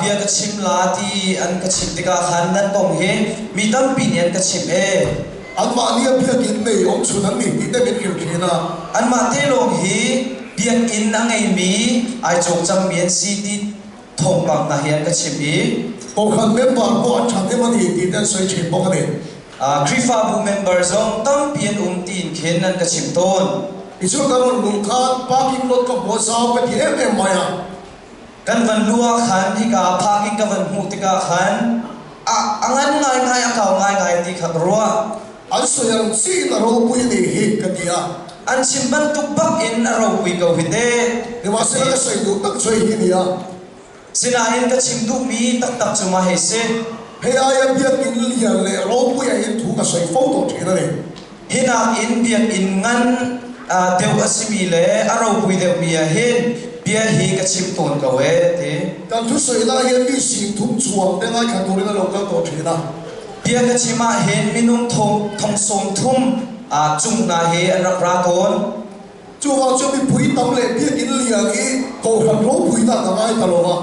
Bia ka chim la ti an ka chimh tikah khan nan kong hi mi tampi nih an ka chimh ee. Anmah nih a biakinn nei awmchun an ni ti te min hrilh ṭhin a. Anmah te lawng hi biakinn a ngeimi ai cawk cangmi an si ti thawngpang hna hi an ka chimh i. Kohhran member pawh an ṭhahnem a ni ti te an sawi ṭhin bawk a ni. Khrihfabu member zong tampi an um tiin khin an ka chimh tawn. Ticu kan rawn luh khan parking lot ka hmu a zau ka ti em em mai a. Kan van luh ah khan hika parking ka van hmuh tikah khan a a ngan ngaingai a kau ngaingai ti kha ka ruah. An sawi ang chiin a ropui a nih hi ka ti a. An chim bantuk bak in a ropui ko hi teh. Nimahsela ka sawi duh tak chu hei hi nia. Sinain ka chim duhmi taktak cu mah hi si. Hei aia biakinn lian le ropui ah hin thu ka sawi fo tawh ṭhin a ni. Hi nakin biakinn ngan deuh a simi le a ropui deuhmi ah hin bia hi ka chim tawn ko ee ti. Kan thusawinak hian mi singthum chuang te ngaithla turin a lo kal tawh ṭhin a. Bia ka chim ah hin minung thong 30 cung hna hi an rak ra tawn. Chuvang cu mipui tam le biakinn lian i kohhran ropuinak a ngai ta lo va.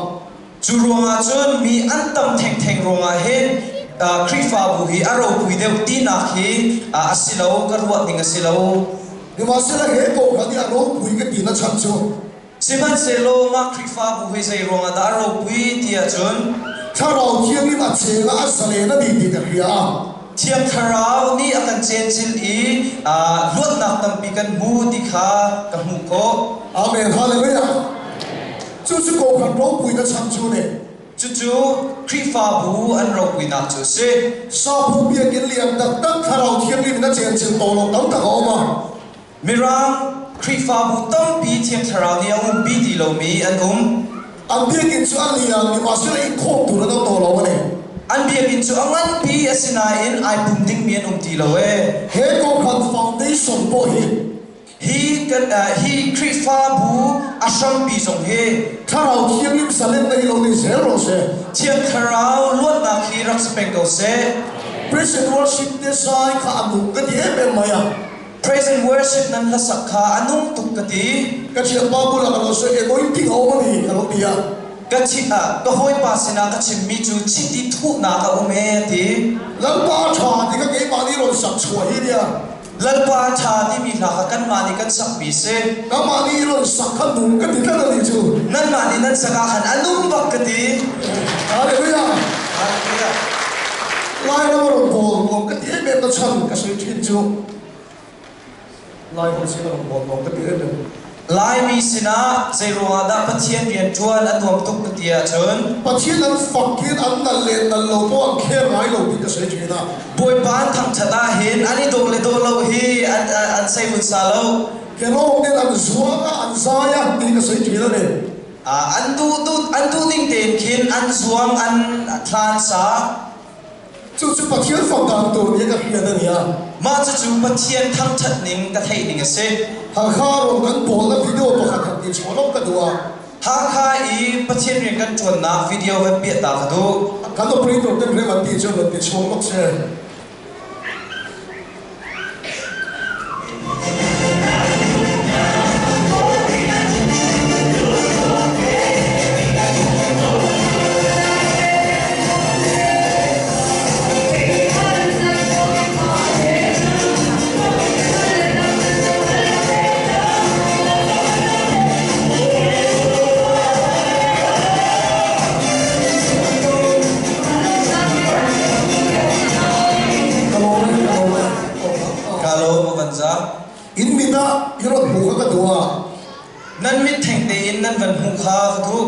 Cu ruangah cun mi an tam thengtheng ruangah hin Khrihfabu hi a ropui deuh tinak hi a si lo, ka ruah ning a si lo. Sihmanhsehlaw he kohhran hi a ropui ka ti na chan cu. Sihmanhsehlaw mah Khrihfabu hi zei ruangah dah a ropui ti ahcun Thlarau Thianghlim a cheng ah a zalen a ni ti ka hria. Thiang Thlarau nih a kan cencil i luatnak tampi kan hmu ti kha ka hmuh khawh. Amen. Hallelujah. Cucu kohhran ropui na chan cu ne. Cucu Khrihfabu an ropuinak cu a si. Sapu biakinn lian taktak Thlarau Thianghlim na cencil to lo tam tak a um a. Mirang Khrihfabu tampi Thiang Thlarau nih a umpi ti lomi an um. An biakinn cu a lian nimahsela inkhawm tur an um to lo a ni. An biakinn cu a nganpi asinain ai pum dingmi an um ti lo ee. He kohhran foundation pawh hi Hi kan hi Khrihfabu a hrampi zong hi Thlarau Thianghlim salen na hi lo ni zel rawh seh. Thiang Thlarau luatnak hi rak si peng ko seh. Praise and worship te sai kha a nung ka ti em em mai a. Praise and worship nan hlasak kha a nung tuk ka ti. Ka thianpa bulah ka lo sawi anointing a um a ni ka lo ti a. Ka chi ka hawipa sinah ka chimmi cu chiti thuhnak a um ee a ti. Lalpa a ṭha ti kha keimah nih rawn sak chuah hi nia. Lalpa a ṭha timi hla kha kanmah nih kan sakmi si. Kanmah nih rawn sak kha nung ka ti tlat a nih cu. Nanmah nih nan sak ah khan a nung bak ka ti. Hallelujah. Hallelujah. Lairam a rawn bawl nuam ka ti em em na chan ka sawi ṭhin cu. Laiholh sin a rawn bawl nuam ka ti em em. Laimi sinah zeiruangah dah Pathian rian ṭuan a nuam tuk ka ti ahcun Pathian an fak in an nal le nal lo pawh an kher ngai lo ti ka sawi ṭhin a. Bawipa an thangṭhat ahhin an i dawh le dawh lo hi an an sei vun sa lo. Kelawng in an zuang ah an zai ah ti ka sawi ṭhin a ni. An duh duh an duh ning tein khin an zuang an thla an sa. Cucu Pathian fak dan tur nih ka hriat a ni a. Mah cucu Pathian thangṭhat ning ka theih ning a si. Hakha rawn kan bawlnak video pakhat han ti chuah lo ka duh a. Hakha i Pathian rian kan ṭuannak video van piah ta ka duh. Kan operator ten rem an ti cun van ti chuak lok seh. Ka lawm a van za. In mit ah i rawt hmu kha ka duh a. Nan mit theng tein nan van hmuh kha ka duh.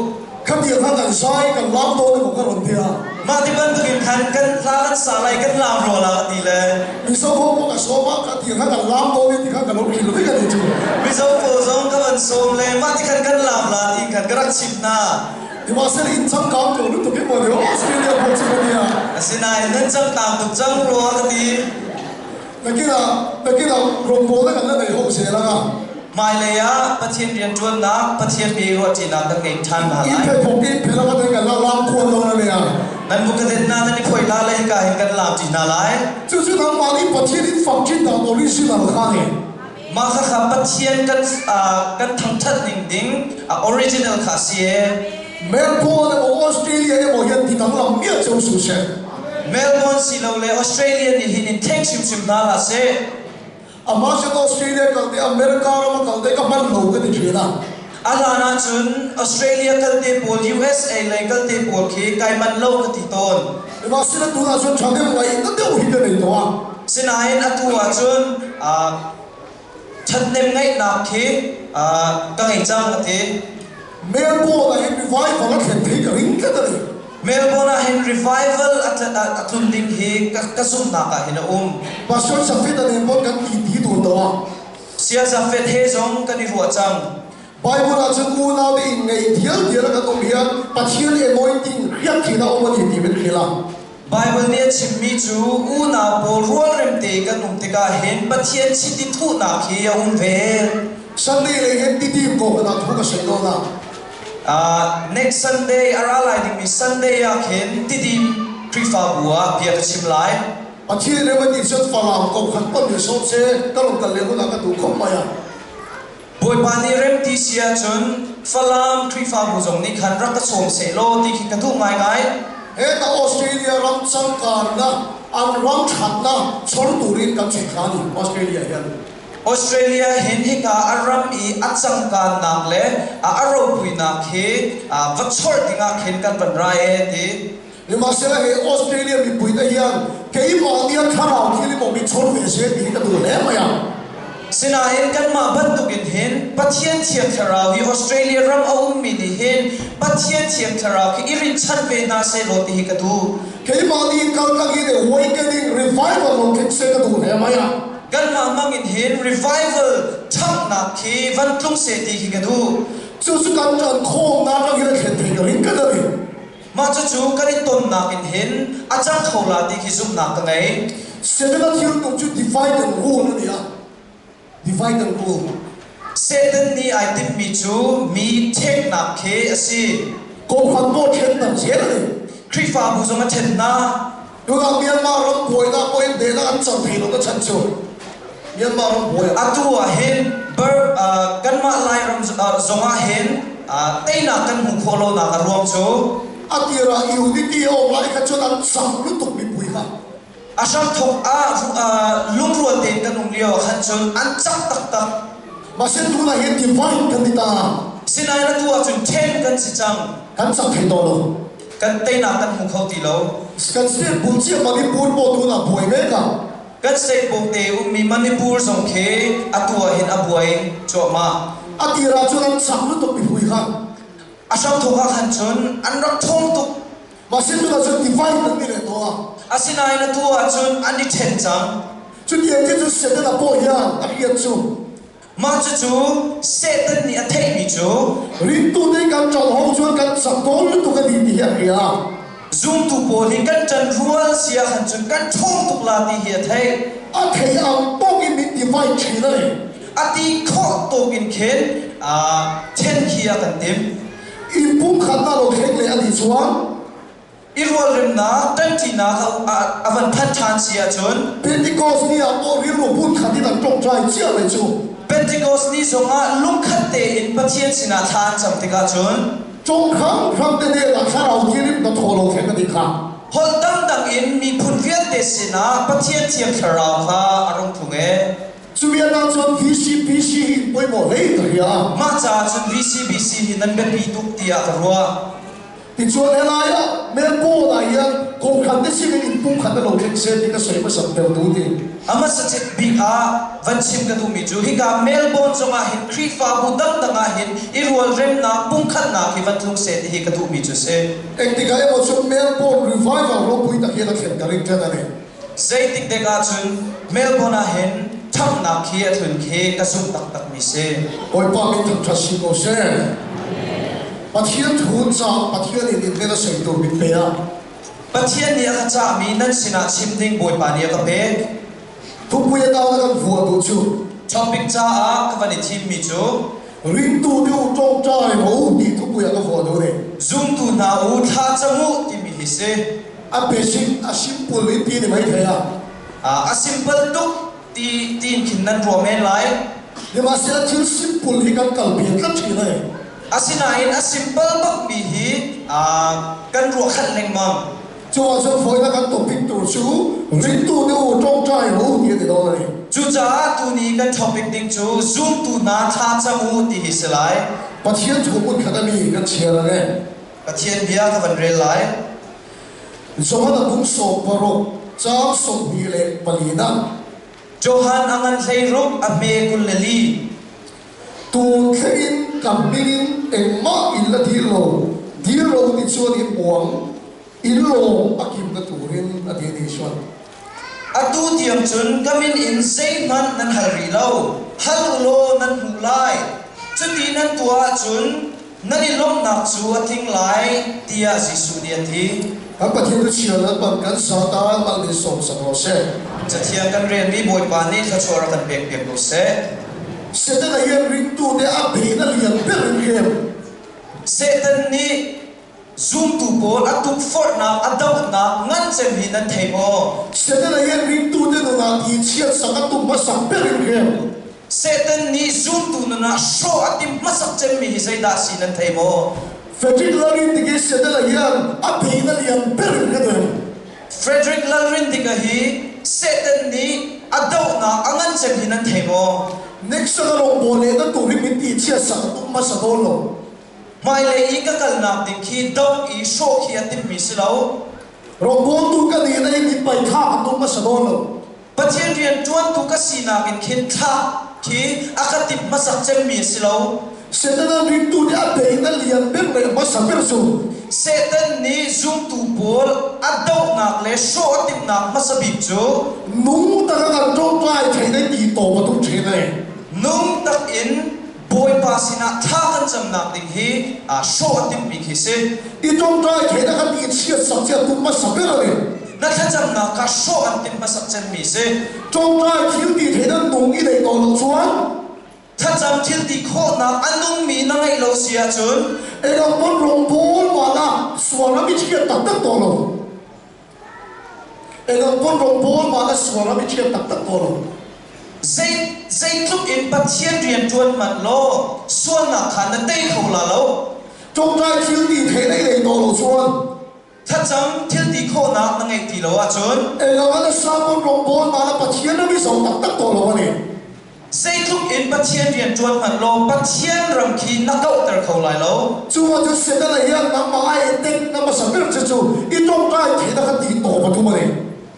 Khatiang kha kan zai kan lam dawn emaw ka rawn ti a. Mah ti bantukin khan kan hla kan sa lai kan lam rua la ka ti le. Mizo ho pawh ka sawm a khatiang kha kan lam dawn i ti kha ka lo hrilh vek a ni chu. Mizo pawl zong ka van sawm le mah ti khan kan lam la ti khan ka rak chimh hna. Sihmanhsehlaw inn changkang ko lutuk hi maw Australia pawh cu ka nia. Asinain nan changkang tuk cang rua ka ti. Nakin ah nakin ah rawngbawlnak kan la nei ho zel anga. Hmailei ah Pathian rianṭuannak, Pathian bia ruahṭinak kan ngei ṭhan hna lai. In pheiphok in phelak ah kan la lam khuan lo na nia. Nan bukadet na nan i phoih la le hika hin kan lam ṭi hna lai. Cucu nangmah nih Pathian in fak ṭhin dan original kha ni. Mah khakha Pathian kan kan thangṭhat ning ding original kha si ee. Melbourne emaw Australia emaw hian ti danglam miah cheu suh se. Melbourne si lo le Australia nih hin in thleng hrimhrim hna hlah seh. Amah cu Australia kal te America ram a kal te ka hman lo ka ti thin a. A hlan ahcun Australia kal te pawl USA lei kal te pawl khi kai manh lo ka ti tawn. Sihmanhsehlaw tunah cun ṭhahnem ngaihnak deuh hi ka nei tuah. Sinain atu ahcun ṭhathnem ngaihnak khi ka ngei cang a ti. Melbourne ah hin revival a thlen thei ka ring tlat a ni. Melbourne ah hin revival a tlun ding hi ka zumhnak ah hin a um. Pastor Safet a nen pawh kan ti ti tur tawh a. Sia Safet he zong kan i ruah cang. Bible ah cun unau te in ngei dial dial a kan um hian Pathian anointing riak thin a um a ni ti min hrilh a. Bible nih a chimmi cu unau pawl rualrem te kan um tikah hin Pathian chiti thuhnak hi a um ve. Sunday lei hin titim ko kan ah thu ka sei nawn a. Next Sunday a ra lai dingmi Sunday ah khin Tidim Khrihfabu ah bia ka chim lai. Pathian ram a ti cun Falam ko khat pon ni sawm se ka rung kal le hun ah ka tu khop mai a. Bawipa nih rem ti si ahcun Falam Khrihfabu zong nih khan rak ka sawm sehlaw ti khi ka duh ngaingai. Heta Australia ram changkannak an ram thatnak chor turin kan chim kha ni Australia hian. Australia hin hika a ram i a cangkannak le a ropuinak hi va chorh dingah khin kan van ra e ti. Nimahsela he Australia mipui te hian keimah nih a thlarau thil i bawm i chor ve se ti hi ka duh hle mai a. Sinain kanmah bantukin hin Pathian Thiang Thlarau hi Australia ram a ummi nih hin Pathian Thiang Thlarau khi i rinchanh ve hna sehlaw ti hi ka duh. Keimah nih kaltak in awakening revival lo thleng se ka duh hle mai a. Kanmah hmangin hin revival ṭhanghnak khi van tlung seh ti khi ka duh. Cucu kan ṭan khawmnak ṭang hin a thlen thei ka ring ka dari. Mah cucu kan i tonnak in hin a cang kho la ti khi zumhnak ka ngei. Satan a thil tum cu divide and rule a ni a. Divide and rule. Satan nih ai timhmi cu mi ṭheknak khi a si. Kawhhran pawh ṭhennak zel a ni. Khrihfabu zong a ṭhen hna. Tunah Myanmar ram buainak pawh in dehnak an cang thei lo na chan cu. Myanmar ram buai. Atu ah hin ber kanmah Lairam zong ah hin teinak kan hmuh khawh lonak a ruang cu a tir ah unity a um lai kha cun an cang lutuk mipui kha. A hramthawk ah lungrual tein kan um lio ah khan cun an cak taktak. Mahse tunah hin divide kan ni ta. Sinain atu ah cun then kan si cang. Kan cak thei tawh lo. Kan teinak kan hmu kho ti lo. Kan state bul cia Manipur pawh tunah buai mek ah. Kan state bawkte ummi Manipur zong khi atu ah hin a buai cuahmah. A tir ah cun an cak lutuk mipui kha. A hramthawk ah khan cun an rak thawng tuk. Mahse tunah cun divide an ni leh tawh a. Asinain atu ah cun an i ṭhen cang. Cutiang khi cu Satan a paw hian a rian cu. Mah cucu Satan nih a theihmi cu ringtu te kan ṭan ho cun kan cak tawn lutuk a ni ti hi a hria. Zumtu pawl hi kan ṭan rual si ahkhan cun kan ṭhawng tuk la ti hi a theih. A thei ang tawk in min divide ṭhin a ni. A ti khawh tawk in khin ṭhen khi a kan timh. Inn pumkhatnak lo thleng le a nih chuan i rualremnak ṭanṭinak a van phanh ṭhan si ahcun Pentecost ni ah pawh rilru hmunkhat in an ṭongṭai cia ve cu. Pentecost ni zongah lungkhat tein Pathian sinah thla an cam tikah cun Cong hramhram te nen ah thlarau thianghlim na thaw lo theng a ti kha. Holh dangdang in miphun vialte sinah Pathian Thiang Thlarau kha a rung tlung ee. Cu vial ah cun VCPC hi pawimawh hlei ka hria. Mah caah cun VCBC hi nan biapi tuk tiah ka ruah. Tichuan helai ah Melbourne ah hian kohhran te sin in inn pumkhat a lo thleng se ti ka sawi hmasat deuh tu ti. A hmasa bik ah van chim ka duhmi cu hika Melbourne zongah hin Khrihfabu dangdang ah hin i rualremnak pumkhatnak hi van tlung seh ti hi ka duhmi cu si. Engtikah emaw cun Melbourne revival ropui tak hian a thlen ka ring ṭan a ni. Zeitik dek ahcun Melbourne ah hin ṭhanghnak khi a tlun khi ka zumh taktakmi si. Bawipa min thangṭhat si ko seh. Pathian thu ca Pathian in in a seitu min pe ah. Pathian nih a ka cahmi nan sinah chim ding Bawipa nih a ka pek. Thupui a tau na kan vuah tu cu. Topic caah ka van i thimmi cu. Ringtu te u ṭawngṭai ro ti thupui a ka vuah tu ni. Zumtu hna u thla cam u timi hi si. A basic a simple in ti ni mai thei a. A simple tuk ti tiin khin nan ruah men lai. Sihmanhsehlaw thil simple hi kan kalpi tlat thin ai. Asinain a simple bakmi hi kan ruah khat lengmang. Chuvang chuan vawiina kan topic tur chu Ringtute u tawngtai rawh u tih a ti dawn a ni. Cucaah tuni kan topic ding cu zumtu hna thla cam u ti hi si lai. Pathian thu hmun khat a mi kan chhiar ang e. Pathian bia ka van rel lai. Johan a kum 16 chang 24 na. Johan a ngan 16 a hme 24. Tun thlengin ka hmingin engmah in la dil lo, dil lo ti chuan in uang, in lawm a kimna turin a ti a ni chuan. Atu tiang cun ka min in zeihmanh nan hal rih lo, hal u law nan hmuh lai. Cuti nan tuah ahcun nan i lawmhnak cu a tling lai, tiah Jesuh nih a ti. Kan Pathian cu chiar nan bang kan Satan mal nih sawm sak rawh seh. Cathiang kan relmi Bawipa nih thluachuah rak kan pekpiak ko seh. Satan hian ringtu te a bein a lian ber in rem. Satan nih zumtu pawl a tukforhnak, a dohnak ngan cem hi nan thei maw? Satan hian ringtu te nunah ti chiat sak a tum hmasak ber in rem. Satan nih zumtu nunah hrawh a tim hmasak cemmi hi zeidah si nan thei maw? Frederick Lalrindika Satan hian a bein a lian ber in ka dem. Frederick Lalrindika hi Satan nih a dohnak a ngan cem hi nan thei maw? Next a rawngbawl leh na tur hi min ti chhiat sak a tum hmasa dawn lo. Hmailei i ka kalnak ding khi doh i hrawh khi a timmi si lo. Rawngbawltu ka nih na in i paithak a tum hmasa dawn lo. Pathian rian ṭuantu ka sinak in khin thlah khi a ka timh hmasak cemmi a si lo. Satan a ringtu nih a bei a lian ber le a hmasa ber cu. Satan nih zumtu pawl a dohnak le hrawh a timhnak hmasa bik cu. Nung tak a kan ṭawngṭai thei dei ti tawp a tum ṭhin ai. Nung tak in Bawipa sinah thla kan camnak ding hi hrawh a timhmi khi si. I ṭawngṭai thei na kan ti chiat sak ci a tum hmasa ber a ni. Na thlacamnak kha hrawh an timh hmasak cemmi si. Ṭawngṭai thil ti thei na nung i nei tawn lo chuan. Thlacam thil ti khawhnak a nungmi na ngeih lo si ahcun. Engang pawn rawngbawl mana sual ram i thiat taktak taw lo. Engang pawn rawngbawl mana sual ram i thiat taktak taw lo. Zeitluk in Pathian rian ṭuan hmanh law sualnak kha na tei kho la lo. Ṭawngṭai thil ti thei na i nei taw lo chuan. Thlacam thil ti khawhnak na ngeih ti lo ahcun. Engang na sapon rawngbawl mana Pathian ram i zo taktak taw lo ani. Zeitluk in Pathian rian ṭuan hmanh law Pathian ram khi na kauhter kho lai lo. Cu ahcun Satan hian nangmah ai tek na hmasa ber cu cu i ṭawngṭai thei na kan ti tawp a tum ani.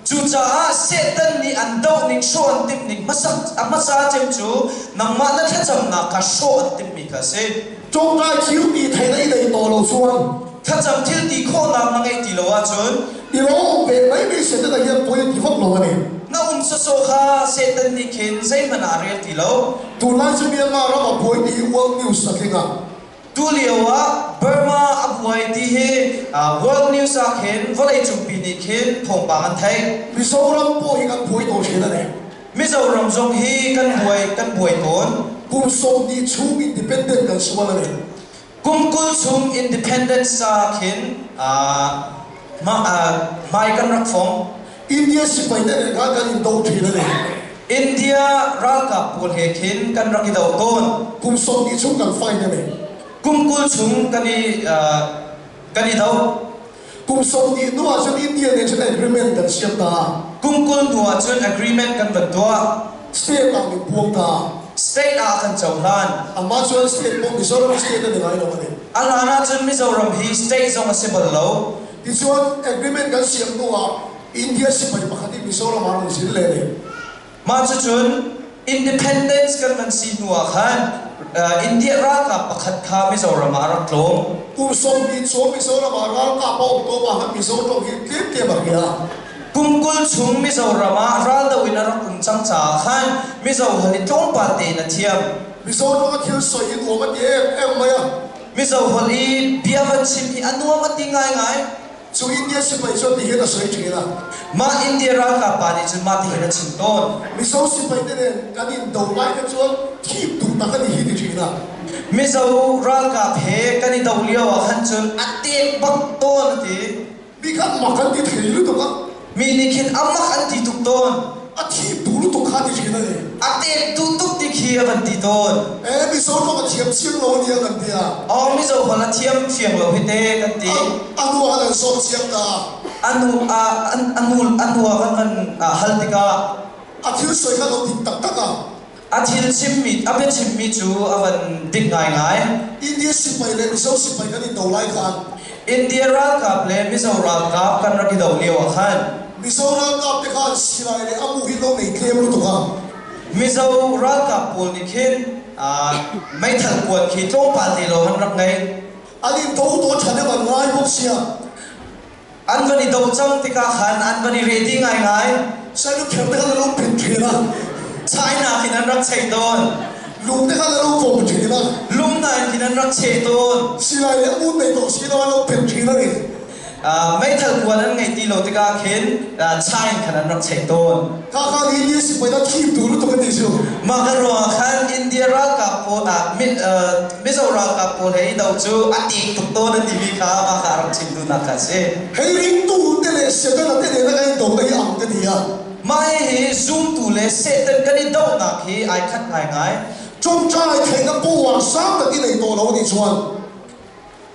Cucaah Satan nih an doh ning hrawh an timh ning hmasa a hmasa cem cu nangmah na thlacamnak kha hrawh an timhmi kha a si. Ṭawngṭai thil ti thei na i nei taw lo chuan. Thlacam thil ti khawhnak na ngeih ti lo ahcun. I lo um ve mai mi Satan hian poi a ti vak lo ani. Na um sawsawh kha Satan nih khin zeihmanh ah a rel ti lo. Tunlai cu Myanmar ram a buai ti i World News a tling ah. Tulio ah Burma a buai ti hi World News ah khin vawleicungpi nih khin thawngpang an theih. Mizoram pawh hi kan buai tawn thin a ni. Mizoram zong hi kan buai kan buai tawn. Kum 20 chung independent kan sual a ni. Kum 20 chung independence ca khin hmai kan rak fong. India sipai te nen khan kan in do thin a ni. India ralkap pawl he khin kan rak i do tawn. Kum 20 chung kan fight a ni. Kum 20 chung kan i kan i do. Kum 20 hnu ah cun India nen cun agreement kan siam ta. Kum 20 hnu ah cun agreement kan van tuah. State ah min puang ta. State ah kan cohlan. Amah chuan state pawh Mizoram state a ni ngai lo a ni. A hlan ah cun Mizoram hi state zong a si bal lo. Tichuan agreement kan siam hnu ah India sipai pakhat hi Mizoram ah rawn zin le ni. Mah cucun independence kan van si hnu ah khan India ralkap pakhat kha Mizoram ah a rak tlawng. Kum 20 chung Mizoram ah ralkap a um to ah khan Mizo tawng hi tlem tlem a ria. Kum 20 chung Mizoram ah raldo in a rak um cang caah khan Mizo hal i tlawmpal tein a thiam. Mizo tawng a thil soi in uam a ti em em mai a. Mizo holh i bia van chim hi a nuam a ti ngaingai. Cu India sipai cu ti hin a soi ṭhin a. Mah India ralkap pa nih cun mah ti hin a chim tawn. Mizo sipai te nen kan in do lai kha cun thip duh tak an i hi ti ṭhin a. Mizo ralkap he kan i do lio ah khan cun a tek bak tawn a ti. Mi khan mak an ti thei lutuk a. Mi nih khin a mak an ti tuk tawn. A thip duh. lutuk kha ti thin a ni. A tek duh tuk ti khi a van ti tawn. E Mizo tawng a thiam chiang lo a nia kan ti a. Aw Mizo holh a thiam fiang lo hi te kan ti. A nu ah kan zawt chiang ta a. A nu a a nu a nu ah kan van hal tikah. A thil sawi kha lo dik tak tak a. A thil chimmi, a biachimmi cu a van dik ngaingai. India sipai le Mizo sipai kan i do lai khan. India ralkap le Mizo ralkap kan rak i do lio ah khan. Mizo ralkap te khan silai le a mu hi lo nei tlem lutuk a. Mizo ralkap pawl nih khin meithal kuan khi tlawmpal te lawng an rak ngei. An in do tawn ṭha deuh an ngai bawk sia. An van i do cang tikah khan an van i ready ngaingai. Sailukher te khan an lo phet ṭhen a. China khin an rak chei tawn. Lung te khan an lo vawm ṭhen a. Lung nain khin an rak cheh tawn. Silai le amun nei tawh si lo an lo phet ṭhen a ni. Meithal kuan an ngeih ti lo tikah khin China khan an rak chei tawn. Kha khan India sipai na thim tu lutuk an ti cu. Mah kan ruangah khan India ralkap pawl Mizo ralkap pawl he i do cu a tik tuk tawn an timi kha mah kha a rak chim duhnak kha a si. Hei ringtu te le Satan te nen kan i do na hi ang ka ti a. Mah hihi zumtu le Satan kan i dohnak hi ai khat ngaingai. Ṭawngṭai theihnak power sang tak i nei tawh lo nih chuan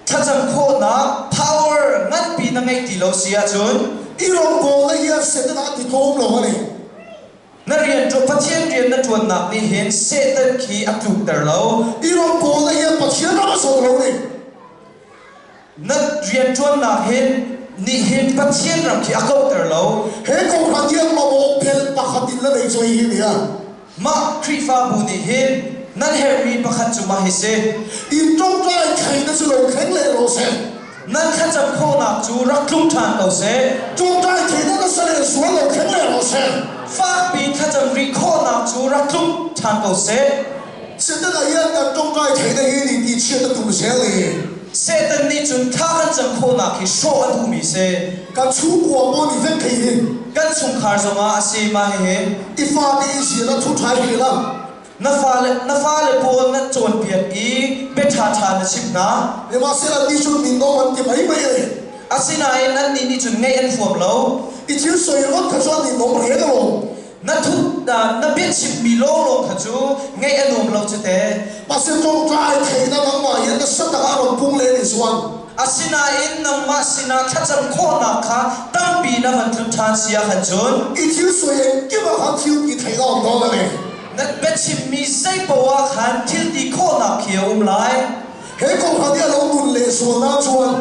Thlacam khawhnak power nganpi na ngeih ti lo si ahcun i rawngbawlnak hian Satan ah ti tlawm lo a ni. Na rian Pathian rian na ṭuannak nih hin Satan khi a tlukter lo. I rawngbawlnak hian Pathian ram a sawm lo ni. Na rianṭuannak hin nih hin Pathian ram khi a kauhter lo. He kohhran hian mamawh phel pakhat in la nei choi hi nia. Mah Khrihfabu nih hin nan herhmi pakhat cu mah hi si. In ṭawngṭai thei na si lo thleng leh rawh seh. Nan thlacam khawhnak cu rak tlung ṭhan ko seh. Ṭawngṭai thei na na sale sual lo thleng leh rawh seh. Fakpi thlacam rih khawhnak cu rak tlung ṭhan ko seh. Satan ah hian kan ṭawngṭai thei na hi ni ti chiat a tum zel i. Satan nih cun thla kan cam khawhnak hi hrawh a duhmi si. Kan chungkhua maw nih vek thei hi. Kan chungkhar zongah a si mah hihi. I fate i zir a thu ṭhai hrih la. Na fale na fale pawl nan cawnpiak i bia ṭhaṭha na chimh hna. Sihmanhsehlaw annih cu min awm an ti mai mai e. Asinain annih nih cun ngaih an huam lo. I thil soi ringawt kha cu an in awm reng alawm. Na thut na biachimmi lawnglawng kha cu ngaih a nuam lo cu te. Mahse ṭawngṭai theihnak nangmah hi nasa tak ah rawn pung len i zuan. Asinain nangmah sinah thlacam khawhnak kha tampi na van tlun ṭhan si ahkhan cun. I thil soi engkim ah khan thil ti theihnak a um dawn a ni. Na biachimmi zei paoh ah khan thil ti khawhnak khi a um lai. He kong hi a lo nun lehzualnak chuan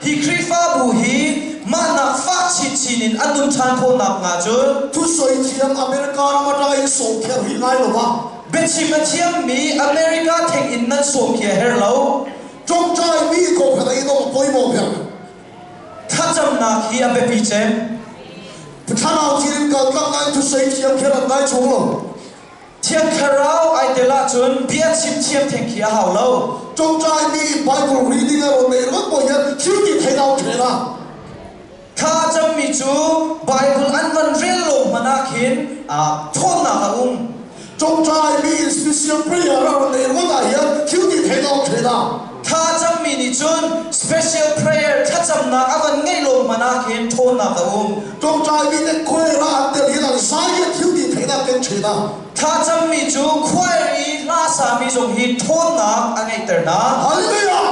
Hi Khrihfabu hi mahnak fak chinchin in an nun ṭhan khawh nakhnga cun thusawi thiam America ram aṭanga in sawm khi a rih ngai lo va. Biachim a thiammi America theng in nan sawm khi a herh lo. Ṭawngṭaimi kawhhran ah in awm a pawimawh ber. Thlacamnak hi a biapi cem. Thlarau thil in kaltlang ngai thusawi thiam kher an ngai chung lo. Thiang Thlarau ai tel ahcun bia chim thiam theng khi a hau lo. Ṭawngṭaimi Bible reading a rawn neih ringawt pawh hian thil ti thei lo ṭhen a. Thla a cammi cu Bible an van rel lo hmanh ah khin ṭhawnnak a um. Ṭawngṭaimi special prayer a rawn neih ringawt ah hian thil ti thei lo ṭhen a. Thla a cammi nih cun special prayer thlacamnak a van ngeih lo hmanh ah khin ṭhawnnak a um. Ṭawngṭaimi te choir ah an tel hin an zai i thil ti theihnak kan ṭhen a. Thlacammi cu choir i hla sami zong hi ṭhawnnak a ngeihter hna. Hallelujah!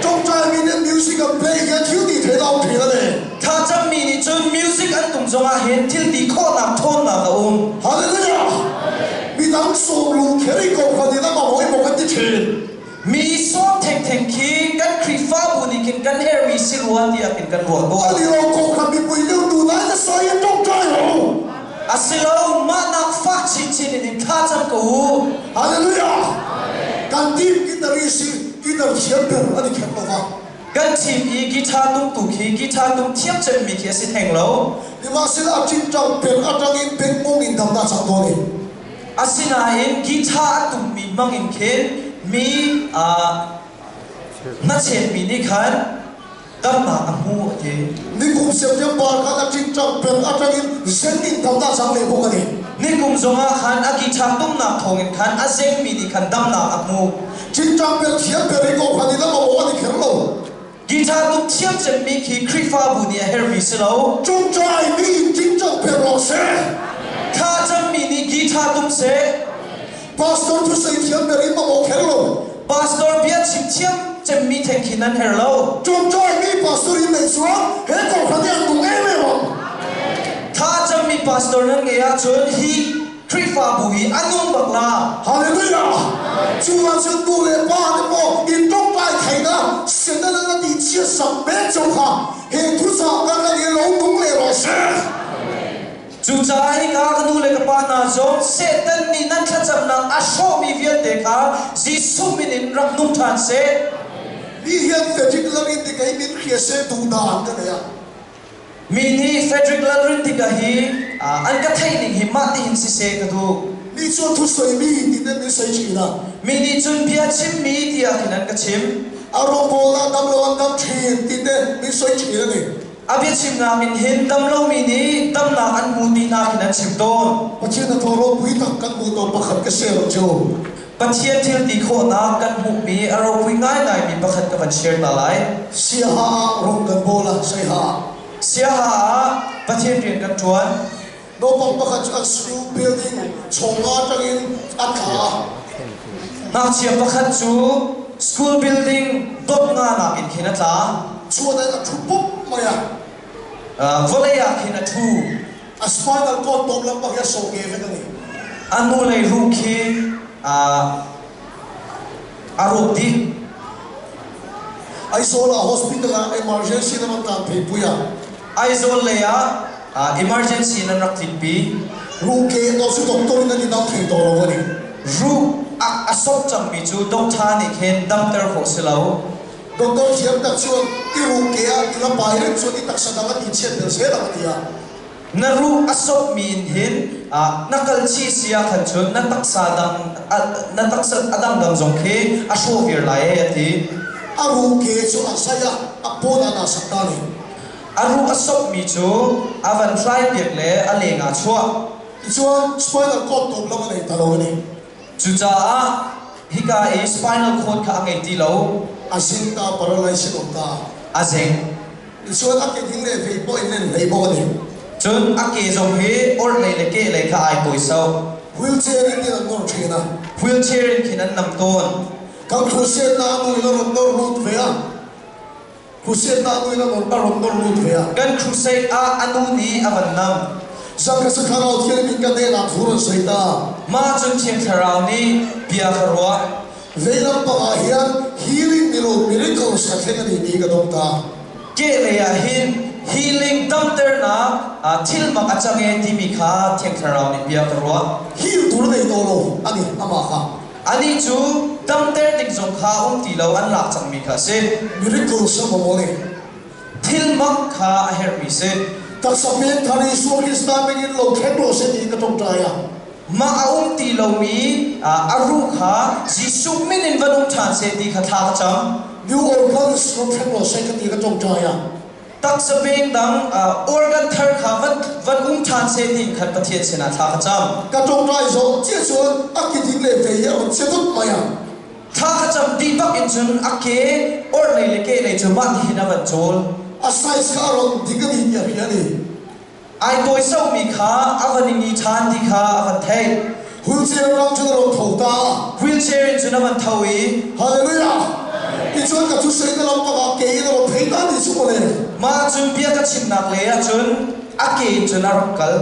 Ṭawngṭaimi nih music an play hian thil ti theihnak a ṭhen a ne. Thlacammi nih cun music an tum zongah hin thil ti khawhnak ṭhawnnak a um. Hallelujah! Midang sawm lung kher i kohhran in amah hawi bawk an ti ṭhin. Mi sawm thengtheng khi kan Khrihfabu nih khin kan herhmi si rua tiah khin kan ruah tawn. Ani lo kohhran mipui deuh tu nai na sawi in ṭawngṭai ho. Asilo mahnak fak chinchin in in thlacam ko u. Hallelujah! Kan team guitarist hi guitar thiam ber an i kher lo va. Kan team i guitar tumtu khi guitar tum thiam cemmi khi a si theng lo. Sihmanhsehlaw a ṭingṭang ber aṭangin bengmung in damnak cang tawn i. Asinain guitar a tummi hmangin khin mi hnachetmi nih khan damnak a hmu a ti. Nikum September khan a ṭingṭang peng aṭangin zen in damnak cang leh bawk a ni. Nikum zongah khan a guitar tumnak thawngin khan a zengmi nih khan damnak a hmu. Ṭingṭang per thiam per i ko khan in a mamawh an i kher lo. Guitar tum thiam cemmi khi Khrihfabu nih a herhmi si lo. Ṭawngṭai mi in ṭingṭang per rawh seh. Thla cammi nih Guitar tum seh. Pastor thusawi thiam ber in mamawh kher lo. Pastor bia chim thiam cemmi theng khi nan her lo. Ṭawngṭai mi pastor in neih chuan he kohhran hi an nung em em ang. Thla cammi pastor nan ngeih ahcun hi Khrihfabu hi a nung bak la. Hallelujah! Chuvang chuan nu leh pa te pawh in ṭawngṭai theihna Satan an a tihchhiat sak mek chauh kha he thuchah kan la nih lo nung leh rawh se. Cucaah hika ka nu le ka pa hna zong Satan nih nan thlacamnak a hrawhmi vialte kha Jesuh min in rak nung ṭhan seh. Mi hian Frederick Lalrindika hi min hria se duh dan ka nei a. Mi nih Frederick Lalrindika hi an ka theih ning hi mah tihin siseh ka duh. Mi chuan thusawi mi tiin min sawi ṭhin a. Mi nih cun bia chimmi tiah khin an ka chim. A rawngbawlnak dam lo an dam ṭhin tiin min sawi ṭhin a ni. A biachimnak in hin damlomi nih damnak an hmu ti hna khin an chim tawn. Pathian a thaw ropui tak kan hmuh tawn pakhat ka share ang cu. Pathian thil ti khawhnak kan hmuhmi a ropui ngaingaimi pakhat ka van share ta lai. Siaha ah rong kan bawl a, Saiha ah. Siaha ah Pathian rian kan ṭuan. Naupang pakhat cu an school building chawngva ṭangin a tla a. Ngakchia pakhat cu school building dot nga nakin khin a tla. Chuan in a ṭhu pup mai a. Vawlei ah khin a ṭhu. A spinal cord tawp lengmang hi a sawh nge vek a ni. A hnulei ruh khi a rawk dih. Aizawl ah hospital ah emergency na rak tlan phei ah. Aizawl lei ah emergency nan rak tlinpi. Ruh ke to cu doctor in an i dam thei to lo ani. Ruh a sop cangmi cu doctor nih khin damter khawh si lo. Doctor thiam tak chuan i ruh ke ah i la pai reng chuan i taksa dang a ti chiat tel zel ang tia. Na ruh a sopmi in hin na kal chih si ah khan cun na taksa dang na taksa a dangdang zong khi a hrawh viar lai e a ti. A ruh ke cu a sai a, a pawn ah naa sak ta ne. A ruh a sopmi cu a van hlai piak le a leng ah chuah. Tichuan spinal cord tawp lam a nei ta lo a ni. Cucaah hika i spinal cord kha a ngei ti lo. A zing ta paralysis um ta. A zeng. Tichuan a ke ding le vei pawh in len hlei bawk a ni. Cun a ke zong hi orhlei le kehlei kha ai tawiso. Wheelchair in an nawr ṭhin a. Wheelchair in khin an nam tawn. Kan crusade na anu in a rawn nawr lut ve a. Crusade na anu in a rawn nawr lut ve a. Kan crusade ah anu nih a van nam. Zan ka thlarau thian in ka hnenah thu rawn sawi ta. Mah cun Thiang Thlarau nih bia ka ruah. Veilam pangah hian healing ni lo miracles a thleng a ni ti ka dong ta. Kehlei ah hin healing damternak thil mak a cang e timi kha Thiang Thlarau nih bia ka ruah. Heal tur nei tawh lo ani amah kha. Anih cu damter ding zong kha um ti lo an lak cangmi kha a si. Miracles a mamawh ni. Thil mak kha a herhmi si. Taksa men thar Jesuh Krista min in lo thleng rawh se ti ka ṭawngṭai a. Mah a um ti lomi a ruh kha Jesuh min in van um ṭhan seh ti kha thla ka cam. New organs lo thleng rawh seh ka ti ka ṭawngṭai a. Taksa peng dang organ thar kha van van um ṭhan seh ti khan Pathian sinah thla ka cam. Ka ṭawngṭai zawh cia cun a ki ding le vei hi a rawn chia dut mai a. Thla ka cam ti bak in cun a ke orhlei le kehlei cu mah ti hin a van cawl. A size kha a rawn dik a ni ti a hria ni. Ai tawisomi kha a van i ni ṭhan ti kha a van theih. Wheelchair ram cun a rawn tho ta. Wheelchair in cun a van tho i Hallelujah! Ticun ka thusei na lam pangah ke in a rawn phei ta ti cu mawle. Mah cun bia ka chimnak lei ah cun a ke in cun a rak kal.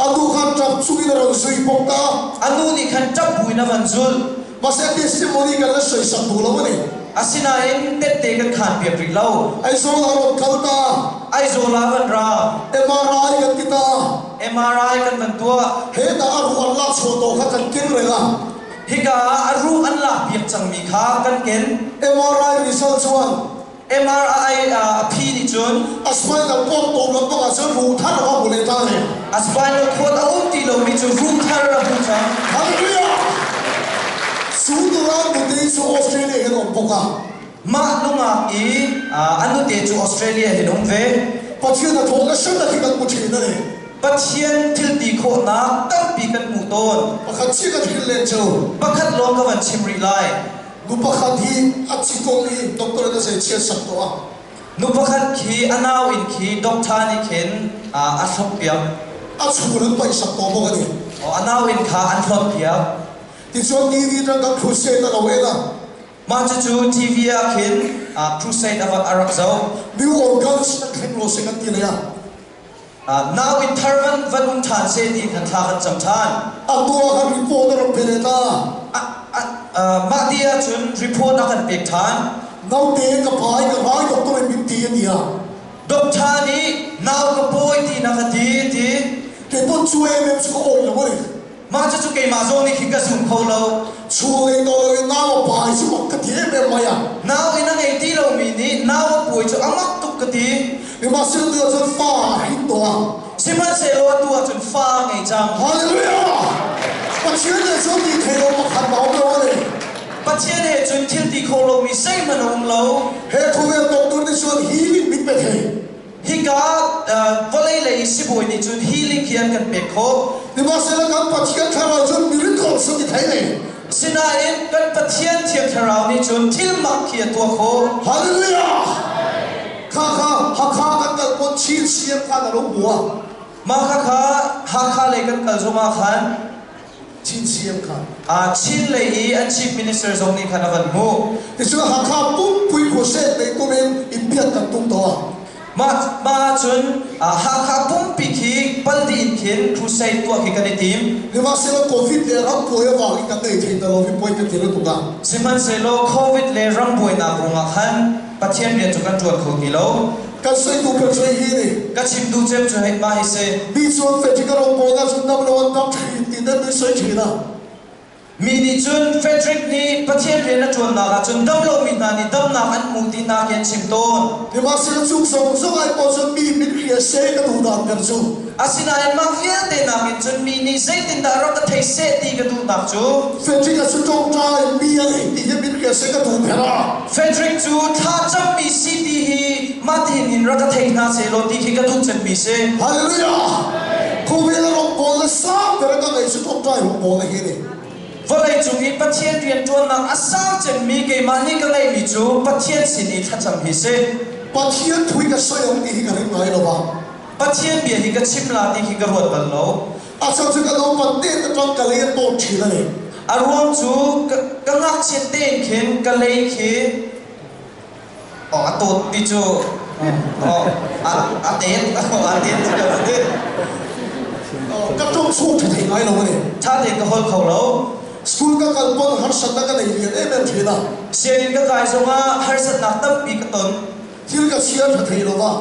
A nu khan ṭap chung in a rawn zui bawk ta. A nu nih khan ṭap buin a van zulh. Mahse testimony kan la sawisak duh lo a ni. Asinain tette kan khaan piak rih lo. Aizawl ah rawn kal ta. Aizawl ah van ra. MRI kan ti ta. MRI kan van tuah. Hetah a ruh an lak chuah tawh kha kan ken reng a. Hika ah a ruh an lak piak cangmi kha kan ken. MRI result chuan MRI a phi nih cun a spinal cord tawh lengmang ah cun ruh thar a hmu leh ta le. A spinal cord a um ti lomi cu ruh thar a hmu cang. Hallelujah! Cu nula nute cu Australia hin um bawk a. Mah nungak i a nute cu Australia hin um ve. Pathian a thawk na hrim na khi kan hmu ṭhin a ni. Pathian thil ti khawhnak tampi kan hmuh tawn. Pakhat chiah kan hrilh len cu. Pakhat lawng ka van chim rih lai. Nu pakhat hi a thi kong i doctor in a zei chiat sak tuah. Nu pakhat khi a nau in khi doctor nih khin a thlop piak. A chhun an paihsak tawh bawk a ni. Aw, a nauin kha an hlawt piak. Tichuan TV atang kan crusade a lo en a. Mah cucu TV ah khin crusade a a rak zoh. New organs an thleng law seh kan ti leh a. Nauin thar van van um ṭhan seh ti khan thla kan cam ṭhan. A tu ah khan report a rak pe leh ta. Mah ti ahcun report a kan pek ṭhan. Naute ka pai ka rai doctor in min ti a ti a. Doctor nih nau ka pawi ti na ka ti ti. Kei pawn cu em em cu ka awi lo a ni. Mah cucu keimah zong nih khin ka zum kho lo. Chung lei tawl in nau a pai cu mak ka ti em em mai a. Nau in a ngei ti lomi nih nau a puai cu a mak tuk ka ti. Sihmanhsehlaw tu ahcun fa a hrin tuah. Sihmanhsehlaw atu ahcun fa a ngei cang. Hallelujah! Pathian he cun ti thei lo pakhat ma um lo a ni. Pathian he cun thil ti kho lomi zeihmanh a um lo. He khawvel doctor nih cun healing min pe thei. Hika vawlei lei i sibawi nih cun healing hi an kan pek khawh. Sihmanhsehlaw kan Pathian Thlarau cun miracle cu ti thei nei. Sinain kan Pathian Thiang Thlarau nih cun thil mak khi a tuah khawh. Hallelujah! Kha kha Hakha kan kal pon chin siam kha na lo bua. Mah kha kha Hakha lei kan kal zongah khan Chin siam kha. Chin lei i an chief minister zong nih khan a van hmuh. Ticun Hakha pumpui crusade nei tum in inbiak kan tum tuah. Mah mah ahcun Hakha pumpi khi pal dih in khin crusade tuah khi kan i tim. Sihmanhsehlaw COVID le ram buai a vang i kan nei thei ta lo hi puai kan ti lo tuk ah. Sihmanhsehlaw COVID le ram buainak ruangah khan Pathian rian cu kan ṭuan kho ti lo. Kan soi tu kan soi hi ni. Ka chim duh cem cu hei mah hi si. Mi cun Frederick a rawng pawl ah cun dam lo an dam ṭhin ti nan mi soi ṭhin ah. Mi nih cun Frederick nih Pathian rian a ṭuannak ah cun dam lomi hna nih damnak an hmuh ti hna khi an chim tawn. Sihmanhsehlaw cung zong zong ai pawl cun mi min hria seh ka duh dan ter cu. Asinain mah vialte nakin cun mi nih zeitindah rak ka thei seh ti ka duhnak cu. Frederick a cu ṭawngṭai mi a ngei ti hi min hria seh ka duh ter ah. Frederick cu thla cammi si ti hi mah tihin hin rak ka thei hna sehlaw ti khi ka duh cemmi si. Hallelujah! Khawvel a rawng pawl le sang ter ka ngei cu ṭawngṭai rawng pawl hi ni. Vawlei cung i Pathian rianṭuannak a sang cemmi keimah nih ka ngeihmi cu Pathian sin i thlacam hi si. Pathian thu hi ka soi ang ti hi ka ring ngai lo va. Pathian bia hi ka chim la ti khi ka ruat bal lo. A chang cu ka naupan te ta ṭang ka lei a tawt ṭhin a ni. A ruang cu ka ngakchiat tein khin ka lei khi a tawt ti cu a tet a tet cu ka ti. Ka ṭong chung ṭha thei ngai lo a ni. Ṭha tein ka holh kho lo. School ka kal pawn harsatnak ka nei lian em em ṭhin a. Sianginn ka kai zongah harsatnak tampi ka ton. Thil ka chia ṭha thei lo va.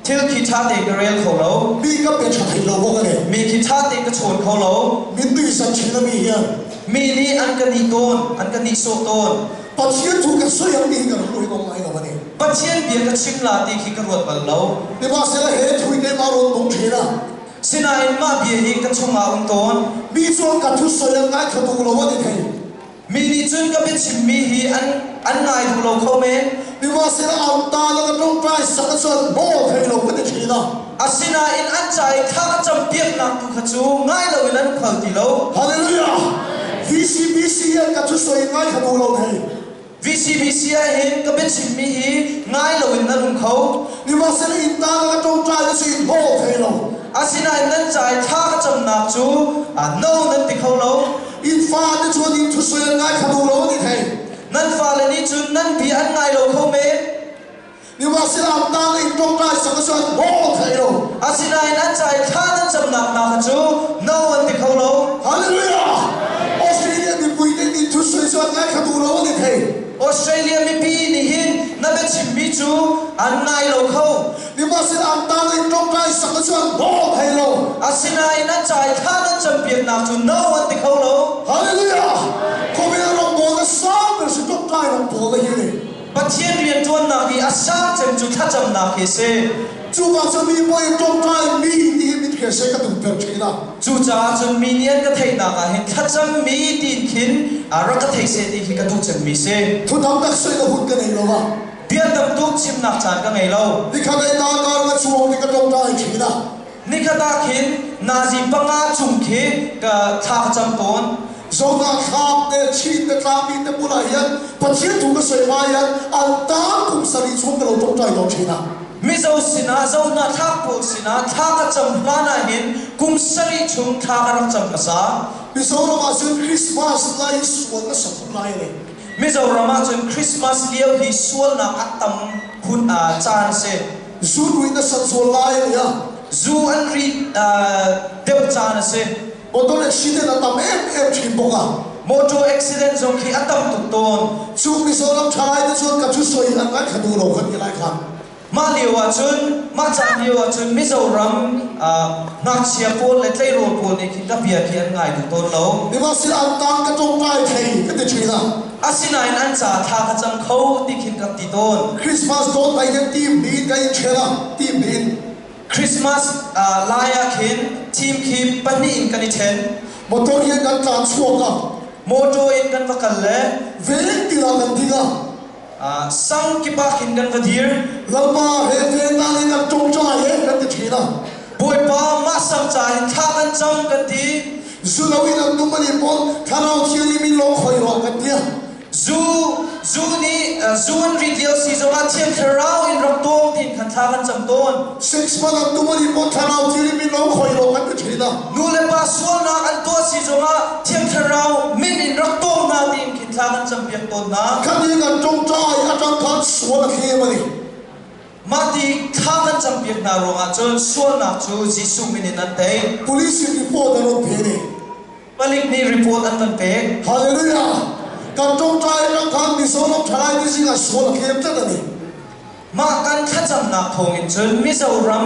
Thil khi ṭha tein ka rel kho lo. Mi ka pe ṭha thei lo bawk a ni. Mi khi ṭha tein ka chawn kho lo. Min nuihsan ṭhin a mi hian. Mi nih an ka nih tawn, an ka nihsawh tawn. Pathian thu ka soi ang ti hi ka rak ruat ngai lo a ni. Pathian bia ka chim la ti khi ka ruat bal lo. Sihmanhsehlaw he thu hi keimah rawn nung ṭhin a. Sinain mah bia hi ka chungah um tawn. Mi cu ka thu soi an ngai kho tuk lo an i thei. Mi nih cun ka biachimmi hi an an ngai duh lo kho men. Sihmanhsehlaw an ta le ka ṭawngṭai sak ahcun nawl thei lo kan i ṭhin a. Asinain an ca i thla ka campiaknak tu kha cu ngai loin an um kho ti lo. Hallelujah! VCBC ah ka thusawi ngai kha duh lo thei. VCBC ah hin ka biachimmi hi ngai loin nan um kho. Sihmanhsehlaw inn ta le ka ṭawngṭai cu in nawl thei lo. Asinain nan ca i thla ka camnak cu no nan ti kho lo. In fate chuan in thusawi an ngai kha duh lo an i thei. Nan fale nih cun nan bia an ngai lo kho men. Sihmanhsehlaw an tang in ṭawngṭai sak cu an nawl thei lo. Asinain an ca i thla nan camnak hna kha cu no an ti kho lo. Hallelujah! Australia mipui nih nih thusawi cu an ngai kha duh lo an i thei. Australia mipi nih hin na biachimmi cu an ngai lo kho. Sihmanhsehlaw an tang in ṭawngṭai sak cu an nawl thei lo. Asinain an ca i thla nan campiaknak cu no an ti kho lo. Hallelujah! Khawvel rawngbawl a sang ber si ṭawngṭai rawngbawl a hi ni. Pathian rianṭuannak i a sang cem cu thlacamnak hi a si. Cu bang cun mi puai ṭawngṭai mi ti hi mit he seh ka tumter ṭhin a. Cucaah cun mi nih an ka theihnak ah hin thlacam mi tiin khin rak ka thei seh ti hi ka duh cemmi si. Thu tam tak soi na hun ka nei lo a. Bia tam tuk chimnak caan ka ngei lo. Nikhat ei ta kar na chuang ti ka ṭawngṭai ṭhin a. Nikhat ah khin nazi panga chung khi ka thla ka cam tawn. Zohnak thlak te Chin te tlangmi te bulah hian Pathian thu ka sawi hma hian an tan kum sarih chung ka lo ṭawngṭai tawn ṭhin a. Mizo sinah zohnak thlak pawl sinah. sinah thla ka cam hlan ahhin kum sarih chung thla ka rak cam hmasa. Mizoram ah cun Christmas lai hi sual a sa khun lai a ni. Mizoram ah cun Christmas lio hi sualnak a tam khun caan a si. Zu ruih na sat zual lai a ni a. Zu an ri deuh caan a si. Motor accident a tam emem thin bawk a. Motor accident zong khi a tam tuk tawn. Cu Mizoram thalai te cun ka thusawi an ngaithla duh lo kan ti lai kha. Mah lio ahcun, mah caan lio ahcun Mizoram ngakchia pawl le tleirawl pawl nih khin ka bia khi an ngai duh tawn lo. Sihmanhsehlaw an tan ka tawngtai thei ka ti thin a. Asinain an ca thla ka cam kho ti khin ka ti tawn. Christmas dawn ai den team niin ka in then a, team niin. Christmas lai ah khin team khi pahnih in kan i then. Motor hian kan tlan chuak a. Motor in kan va kal le. Veng tilah kan ding a. Sang kip ah khin kan va dir. Lalpa he vennak in kan ṭongṭai he kan ti ṭhin a. Bawipa mah sang ca in thla kan cam kan ti. Zu lo in an num an i pawn Thlarau Thianghlim in lawng khoi rawh kan ti. Zu zu nih zu an rit lio si zongah Thiang Thlarau in rak tawng tiin khan thla kan cam tawn. Sex man an tum an i pawn Thlarau Thianghlim in lawng khoi rawh kan ti ṭhin a. Nu le pa sualnak an tuah si zongah Thiang Thlarau min in rak tawng hna tiin khin thla kan campiak tawn hna. Khatin kan ṭongṭai aṭang khan sual a thlem a ni. Mah ti thla kan campiak hna ruangah cun sualnak cu Jesuh min in an tei. Police in report an rawn pe ni. Palik nih report an kan pek. Hallelujah! Kan ṭongṭai aṭang khan Mizoram ṭhalai te zingah sual a thlem tlat a ni. Mah kan thlacamnak thawngin cun Mizoram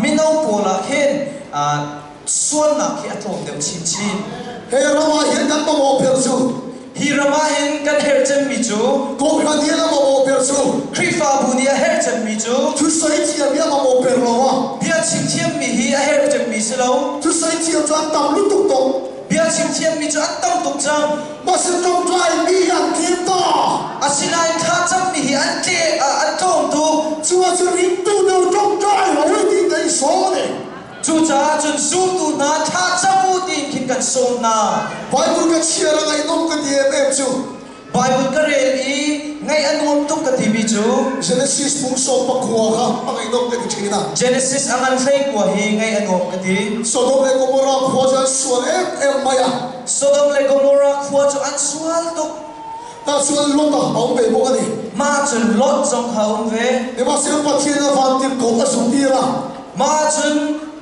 mino pawl ah khin sualnak hi a tlawm deuh chinchin. He ram ah hin kan mamawh ber cu Hi ram ah hin kan herh cemmi cu Kawhhran hi a mamawh ber cu Khrihfabu nih a herh cemmi cu Thusawi thiam hi a mamawh ber lo a Bia chim thiammi hi a herh cemmi si lo. Thusawi thiam cu an tam lutuk tuk. Bia chim thiammi cu an tam tuk cang. Mah ṭongṭai mi hi an tlem ta. Asinain thlacammi hi an tle an tlawm tuk. Cu ahcun ringtu deuh ṭongṭai lo ti kan i sawm ne. Cucaah cun zultu hna thlacam u tiin khin kan sawm hna. Bible ka chiar a ngaihnawm ka ti em em cu. Bible ka rel i ngaih a nuam tuk ka timi cu Genesis phung sawm pakua kha a ngaihnawm ka ti ṭhin a. Genesis a ngan hlei kua hi ngaih a nuam ka ti. Sodom le Gomorrah khua cu an sual em em mai a. Sodom le Gomorrah khua cu an sual tuk. Tah cun Lot ah a um ve bawk a ni. Mah cun Lot zong kha a um ve. Sihmanhsehlaw Pathian a vantirhkoh a zumh tir a. Mah cun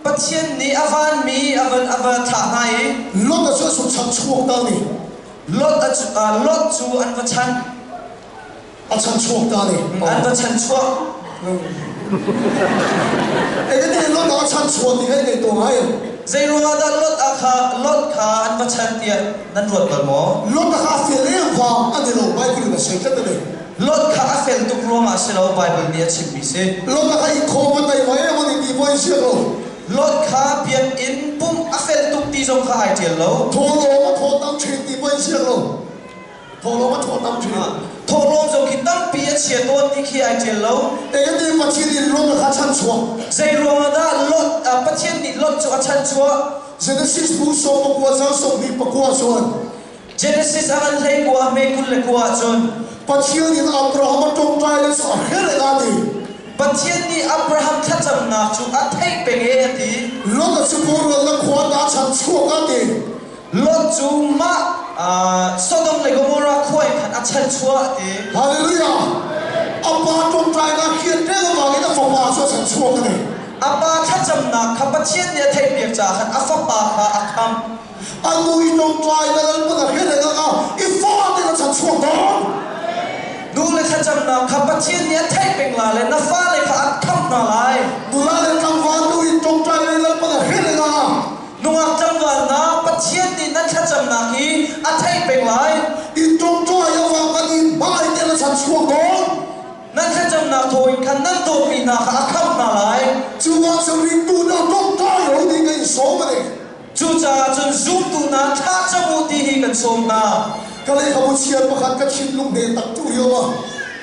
Pathian nih a vanmi a van a va thlah hna i Lot a cu a sung chang chuak ta ni. Lot a Lot cu an va chan. A chan chuak ta ni. An va chan chuak. Ege Lot a chan chuak ti ngai to ngai. Zei ruangah dah Lot a kha Lot kha an va chan tiah nan ruat bal maw? Lot a kha fel em vang ani lo Bible in a sei tlat ani. Lot kha a fel tuk ruangah si lo Bible nih a chimmi si. Lot a kha i khawm a tai mai em ani ti pawh in siak lo. Lot kha biakinn pumh a fel tuk ti zong kha ai ṭial lo. Thawhlawm a thaw tam ṭhin ti pawh in siak lo. Thawhlawm a thaw tam ṭhin. Thawhlawm zong khi tampi a chia tawn ti khi ai ṭial lo. Engati Pathian nih Lot kha chanchuak? Zei ruangah dah Lot Pathian nih Lot cu a chanchuah? Genesis bu 19 cang 24 cun Genesis a ngan hlei kua hme 29 cun Pathian in Abraham a ṭongṭai le cu a hrelh a ti. Pathian nih Abraham thlacamnak cu a theih peng e a ti. Lot a cu boralnak khua ta chan chuak a ti. Lot cu mah Sodom le Gomorrah khua in khan a chan chuah a ti. Hallelujah. A pa ṭongṭainak hian reng avangin a fapa cu a chan chuak a ni. A pa thlacamnak kha Pathian nih a theihpiak caah khan a fapa kha a khamh. A nu i ṭongṭai na lalpan a hrelh a i fate na chan chuak dawn. Nu le thlacamnak kha Pathian nih a theih peng la le na fale kha a khamh hna lai. Nula le tlangval nu in ṭongṭai na lalpan a hrelh a Nungak tlangval hna Pathian nih na thlacamnak hi a theih peng lai. In ṭongṭai awang kan in bai te na chan chuak dawn. Nan thlacamnak thawngin khan nan dawtmi hna kha a khamh hna lai. Cu ah cun ringtu na ṭongṭai lo ding in sawm a ni. Cucaah cun zumtu hna thla cam u ti hi kan sawm hna. Ka lehkhabu chiar pakhat ka thinlung he tak tu hi a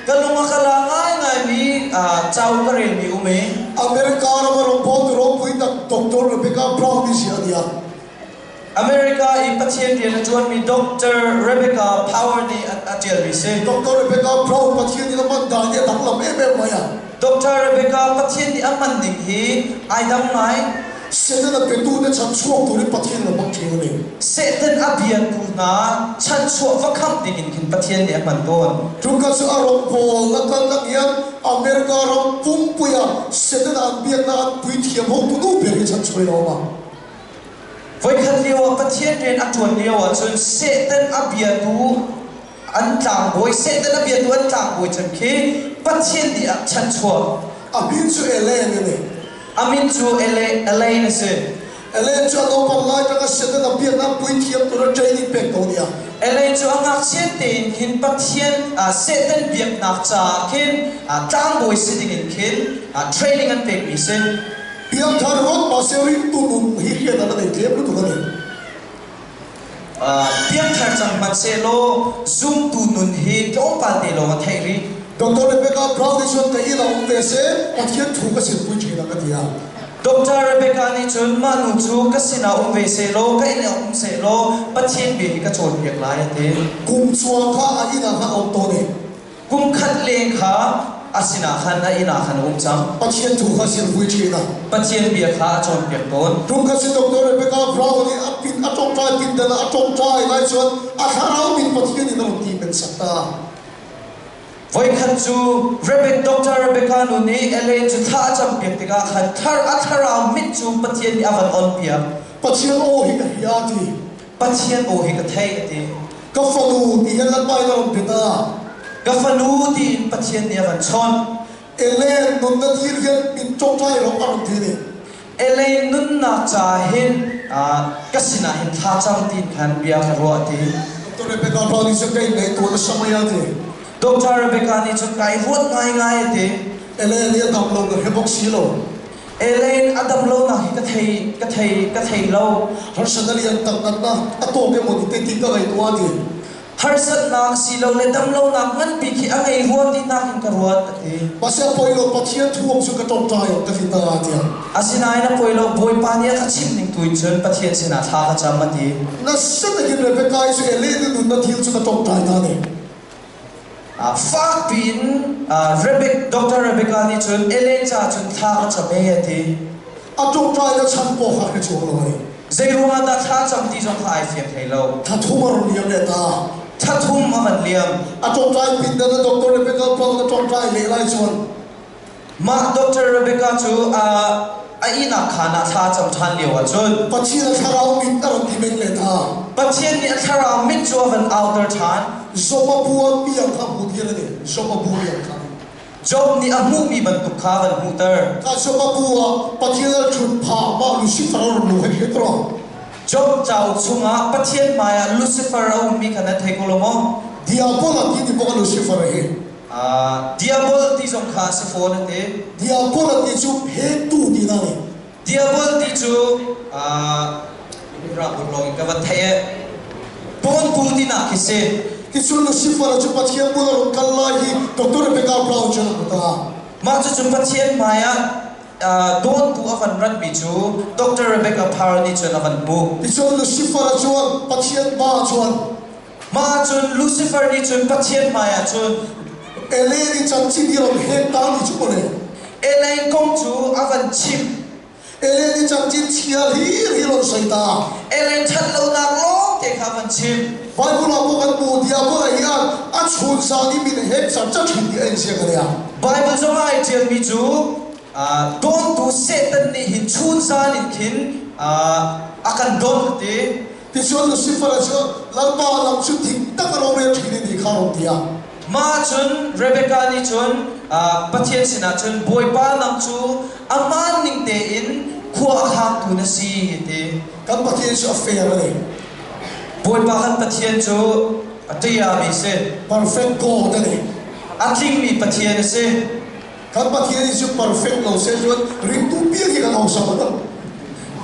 Ka lung a ka la ngaingaimi cauk ka relmi um i America ram a rawngbawl tu ropui tak Dr. Rebecca Brown ni si ania. America i Pathian rian a ṭuanmi Dr. Rebecca Power nih a ṭialmi si. Dr. Rebecca Brown Pathian in a man dan hi a danglam em em mai a. Doctor Rebecca Pathian nih a hman ning hi ai dang ngai. Satan a petute chanchuak turin Pathian a hmang thin a ni. Satan a biatu hna chanchuah va khamh dingin khin Pathian nih a hman tawn. Tumkhat cu a rawngbawlnak kalnak hian America ram pumpui ah Satan an biaknak an puithiam hotu nu ber hi chanchuah in a um a. Voikhat lio ah Pathian rian a ṭuan lio ahcun Satan a biatu an tlangbawi Satan a biatu an tlangbawi cem khi Pathian nih a chanchuah. A min cu Elaine a ni. A min cu Elaine a si. Elaine cu a naupan lai tangah Satan a biaknak puithiam tura training pek ko nia. Elaine cu a ngakchiat tein khin Pathian Satan biaknak caah khin tlangbawi si dingin khin training an pekmi si. Piangthar rawt mahse ringtu nun hi hriat an nei tlem lutuk a ni. Piangthar cang hmanhsehlaw zumtu nun hi tlawmpal te lawng a theih rih. Doctor Rebecca Brown nih cun ka inn ah um ve seh, Pathian thu ka sinpui ṭhin ang a ti a. Doctor Rebecca nih cun mah nu cu ka sinah um ve sehlaw, ka inn ah um sehlaw Pathian bia hi ka cawnpiak lai a ti. Kum chuang kha a inn ah khan a um tawn i Kum khat leng kha a sinah khan a inn ah khan a um cang. Pathian thu kha sinpui ṭhin a. Pathian bia kha a cawnpiak tawn. Tum khat si Doctor Rebecca Brown nih a pin a ṭongṭai pindan ah a ṭongṭai lai cun a thlarau min Pathian in a run ti men sak ta. Voikhat cu Rebecca Doctor Rebecca nu nih Elaine cu thla a campiak tikah khan thar a thlarau mit cu Pathian nih a van onpiak. Pathian aw hi ka hria a ti. Pathian aw hi ka theih a ti. Ka fanu ti hian Lalpa in a run bia. Ka fanu tiin Pathian nih a van chawnh. Elaine nunnak thil hian min ṭongṭai rok a run ti ni. Elaine nunnak caah hin ka sinah hin thla cam tiin khan bia ka ruah ti. Dr. Rebecca Brown nih cun ka in ngei tuan a samai a ti. Dr. Rebecca nih cun kai ruat ngaingai a ti. Elaine nih a dam lo ka hre bawk si lo. Elaine a dam lonak hi ka thei ka thei ka thei lo. Harsat a lian taktak na a tawk emaw ti te ti ka ngei tuah ti. Harsatnak silole damlonak nganpi khi a ngei rua ti nakin ka ruat a ti. Mase a poi lo Pathian thuam cu ka ṭongṭai awk ka ti ta tiah. Asinain a poi lo Bawipa nih a ka chimh ning tu in cun Pathian sinah thla ka cam a ti. Nasa takin Rebecca i cu Elaine i nunnak thil cu ka ṭongṭai ta ne. Fakpi in Rebecca, Dr. Rebecca nih cun Elaine caah cun thla ka cam e a ti. A ṭongṭai le chan pawh kha ka chuak lo ai. Zei ruangah dah thla cam ti zong kha ai fiang hlei lo. Thla thum a run liam le ta. Thla thum a van liam. A ṭongṭai pindan a Dr. Rebecca Brown a ṭongṭai leh lai cun Mah Dr. Rebecca cu a ihnak khaan ah thla a cam ṭhan lio ahcun Pathian a thlarau mit a run i meng le ta. Pathian nih a thlarau mit cu a van auter ṭhan. Job a bu ah piang kha hmu dir a ni. Job a bu piang kha. Job nih a hmuhmi bantuk kha a van hmuhter. Ka Job a bu ah Pathian a ṭhut phah mah Lucifer a run luh hei hret rawh. Job cauk chungah Pathian hmaiah Lucifer a ummi kha nan thei ko lo maw? Diabol a ti ti bawk a Lucifer hi. Diabol ti zong kha a si fawn a ti. Diabol a ti cu phentu ti na ni. Diabol ti cu rak lawng in ka van theih e. Tawntu tinak khi si. Ticun Lucifer cu Pathian bul a run kal lai hi Dr. Rebecca Brown cu a hmu ta. Mah cucu Pathian hmaiah dawntu a van ratmi cu Dr. Rebecca Parr nih cun a van hmuh. Ticun Lucifer chuan Pathian pa chuan Mah cun Lucifer nih cun Pathian hmaiah cun Elaine i camcin i ron hek ta mi cu kole. Elaine kong cu a van chimh. Elaine i camcin chia hlir hi ron soi ta. Elaine ṭhat lonak lawng te kha a van chimh. Bible ah pawh kan hmu diabol ah hian a chun zan i min hek char char thin ti a in siang ania. Bible zong ah ai ṭialmi cu dawntu Satan nih hin chun zan in khin a kan don a ti. Tichuan Lucifer cu Lalpa lam cu dik tak a rorel ṭhin i ti kha rung tiah. Mah cun Rebekah nih cun Pathian sinah cun Bawipa nang cu a hmaan ning tein khua a khangtu na si a ti. Kan Pathian cu a fair a ni. Bawipa kan Pathian cu a ṭiami si. Perfect God a ni. A tlingmi Pathian a si. Kan Pathian hi cu perfect lo se cun ringtu pial hi kan hausa ko.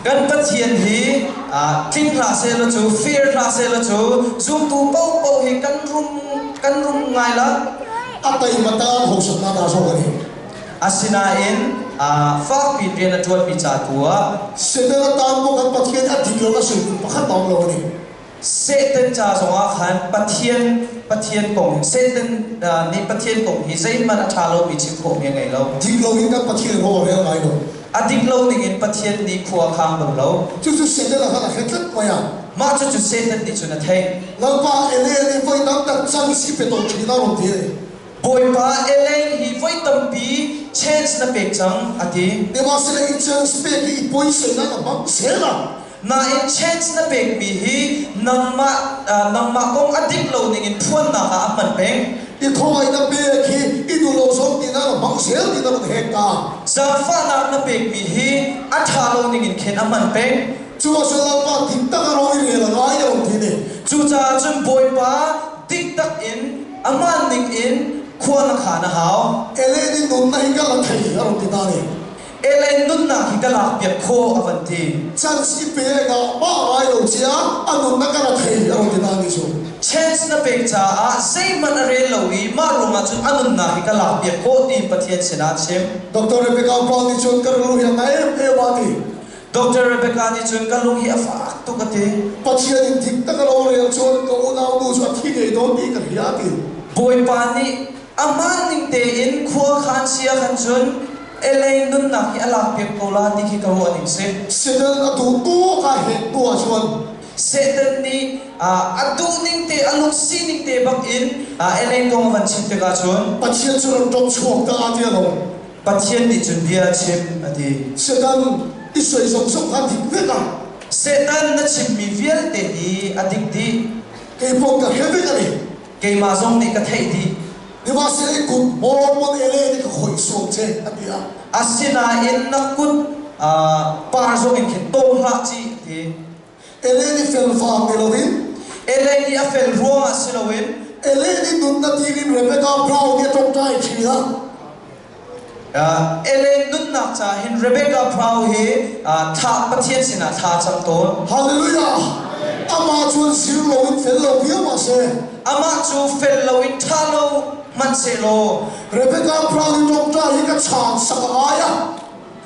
Kan Pathian hi tling hlah seh law cu, fair hlah seh law cu, zumtu paohpaoh hi kan rum kan rum ngai la. A teima tan hausak na ta zawk ani. Asinain fakpi rian a ṭuanmi ca tu ah Satan a tan ko kan Pathian a dik lo a sui pakhat bang lo ani. Satan ca zongah khan Pathian Pathian kong Satan nih Pathian kong hi zeihmanh a ṭha lomi chim khawh mi a ngei lo. Dik loin kan Pathian ro a rel ngai lo. A dik lo ningin Pathian nih khua a khang bal lo. Cucu Satan a khan a hre tlat mai a. Mah cucu Satan nih cun a theih. Lalpa Elaine nih voi tam tak can si pe tawn ṭhin a rawn ti. Bawipa Elaine hi voi tampi chance na pek cang a ti. Sihmanhsehlaw i chance pek hi i poisainak a hmang zel a. Nain chance na pekmi hi nangmah nangmah kong a dik lo ningin phuannak ah a hman peng. I thawngei na pek hi i duh lo zong ti na hmang zel ti na run hek ta. Zaangfahnak na pekmi hi a ṭha lo ningin khin a hman peng. Cu ah cun Lalpa dik tak a ro i rel a ngai a ron ti ne. Cucaah cun Bawipa dik tak in a hmaan ning in khua na khaan a hau. Elaine i nunnak hi ka la thei a ron ti ta ne. Elaine nunnak hi ka lakpiak khawh a van ti. Chance i pe ngah mah ngai lo cia a nunnak ka la thei a ron ti ta ni cu. Chance na pek caah zeihmanh a rel lo i mah ruangah cun a nunnak hi ka lakpiak khawh ti Pathian sinah a chim. Dr. Rebecca Brown nih cun ka rilru hi a ngai em em a ti. Dr. Rebecca nih cun ka lung hi a fak tuk a ti. Pathian in dik tak a lo rel cun ka unau nu cu a thi ngei dawn ti ka hria a ti. Bawipa nih amah ning tein khua khan sia khan cun Elaine nunnak hi a lakpiak ko la ti khi ka ruah ning si. Satan a duh tuk a hek tu ah cun Satan nih a duh ning te a lung sining te bak in Elaine kong a van chim tikah cun Pathian cu ran ṭong chuak ta a ti a lo. Pathian nih cun bia a chim a ti. Satan i soi zong zong kha dik vek ah. Satan na chimmi vialte hi a dik dih. Kei pawh ka hre vek a ni. Keimah zong nih ka theih dih. Sihmanhsehlaw kut hmawr ele nih ka khoih suam che a ti ah. Asinain na kut par zong in khin tawm hlah ci a ti. Ele nih fel vang ni loin Ele nih a fel ruangah si loin Ele nih nunnak dil in Rebecca Brown nih a ṭongṭai ṭhin ah. Ellen nunnak ca hin Rebecca Proud hi tha Pathian sinah thla cam tawn. Hallelujah! Amah cu sir loin fel lo viau ma seh. Amah cu fel loin ṭha lo hmanhsehlaw Rebecca Proud i ṭongṭa hi ka chaan sak a ngai ah.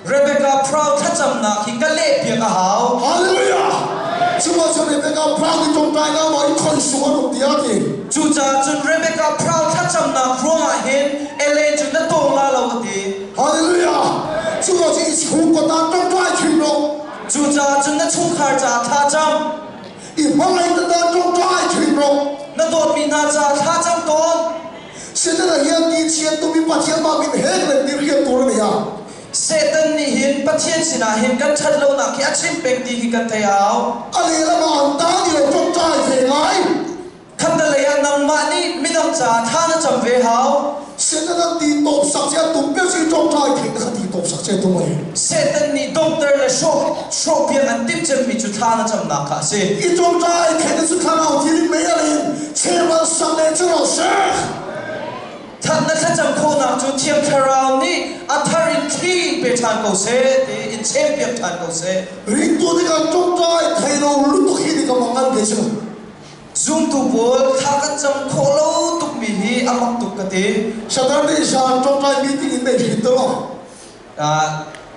Rebecca Proud thlacamnak hi ka lehpiak a hau. Hallelujah! Cuba cu Rebecca Proud i ṭongṭai na ma i khoi sung an um tiah ti. Cucaah cun Rebecca Proud thlacamnak ruangah hin Elaine cu na tawng la lo a ti. Hallelujah! Cuba cu i chung ko ta ṭongṭai thin ro. Cucaah cun na chungkhar caah thla cam. I hmangaih ta ta ṭongṭai thin ro. Na dawtmi hna caah thla cam tawn. Satan hian ti chiat tumi Pathian ma min hek le dirhiam tur ani a. Satan nih hin Pathian sinah hin kan ṭhat lonak hi a chim peng ti hi kan thei hau. A lehlam ah an ta ni lo ṭongṭai ve ngai. Khattelei ah nangmah nih midang caah thla na cam ve hau. Satan an ti tawp sak che a tum ber si ṭongṭai theih na kha ti tawp sak che tum ai. Satan nih doctor le hrawhpiak an timh cemmi cu thla na camnak kha a si. I ṭongṭai theih na cu thlarau thil in mei al in chemal sak le cu ro seh. That na thlacam khawhnak cu Thiang Thlarau nih a thar in thli in pe ṭhan ko seh ti in chempiak ṭhan ko seh. Ringtu tikah ṭongṭai thei lo lutuk hi ni ka mangan ke cu. Zumtu pawl thla kan cam khawh lo tukmi hi a mak tuk ka ti. Saturday zan ṭongṭai meeting in nei hrin te lo.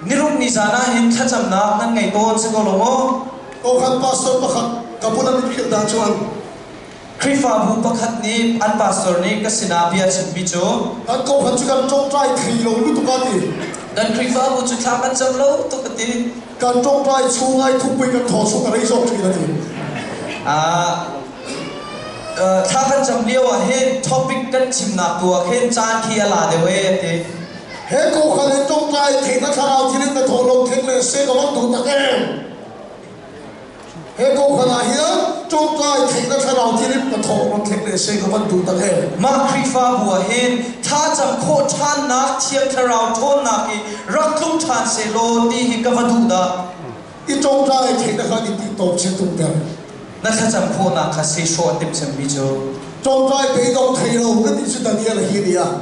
Niruk ni zan ah hin thlacamnak nan ngei tawn si ko lo maw? Kokhan pastor pakhat ka bul an in hrilh dan cuan. Khrihfabu pakhat nih an pastor nih ka sinah bia chimmi cu kan kokhan cu kan ṭongṭai thei lo lutuk a ti. Kan Khrihfabu cu thla kan cam lo tuk a ti. Kan ṭongṭai chung ai thukpui kan thaw chung a rei zawk ṭhin a ti. Thla kan cam lio ah hin topic kan chimnak tu ah khin caan khi a la deuh e a ti. He kokhan in ṭongṭai theihnak thlarau thil in na thaw lo theng le se ka van duh tak em. He kokhan ah hian ṭongṭai theihnak thlarau thil in na thaw ron thleng le se ka van duh tak em. Mah Khrihfabu ah hin thlacam khawh ṭhannak Thiang Thlarau ṭhawnnak hi rak tlung ṭhan sehlaw ti hi ka va duh dah. I ṭongṭai theihnak khan i ti tawp che tum ter. Na thlacam khawhnak kha si hrawh an timh cemmi cu. Ṭongṭai beidong thei lo na ti cu Daniel hi ni ah.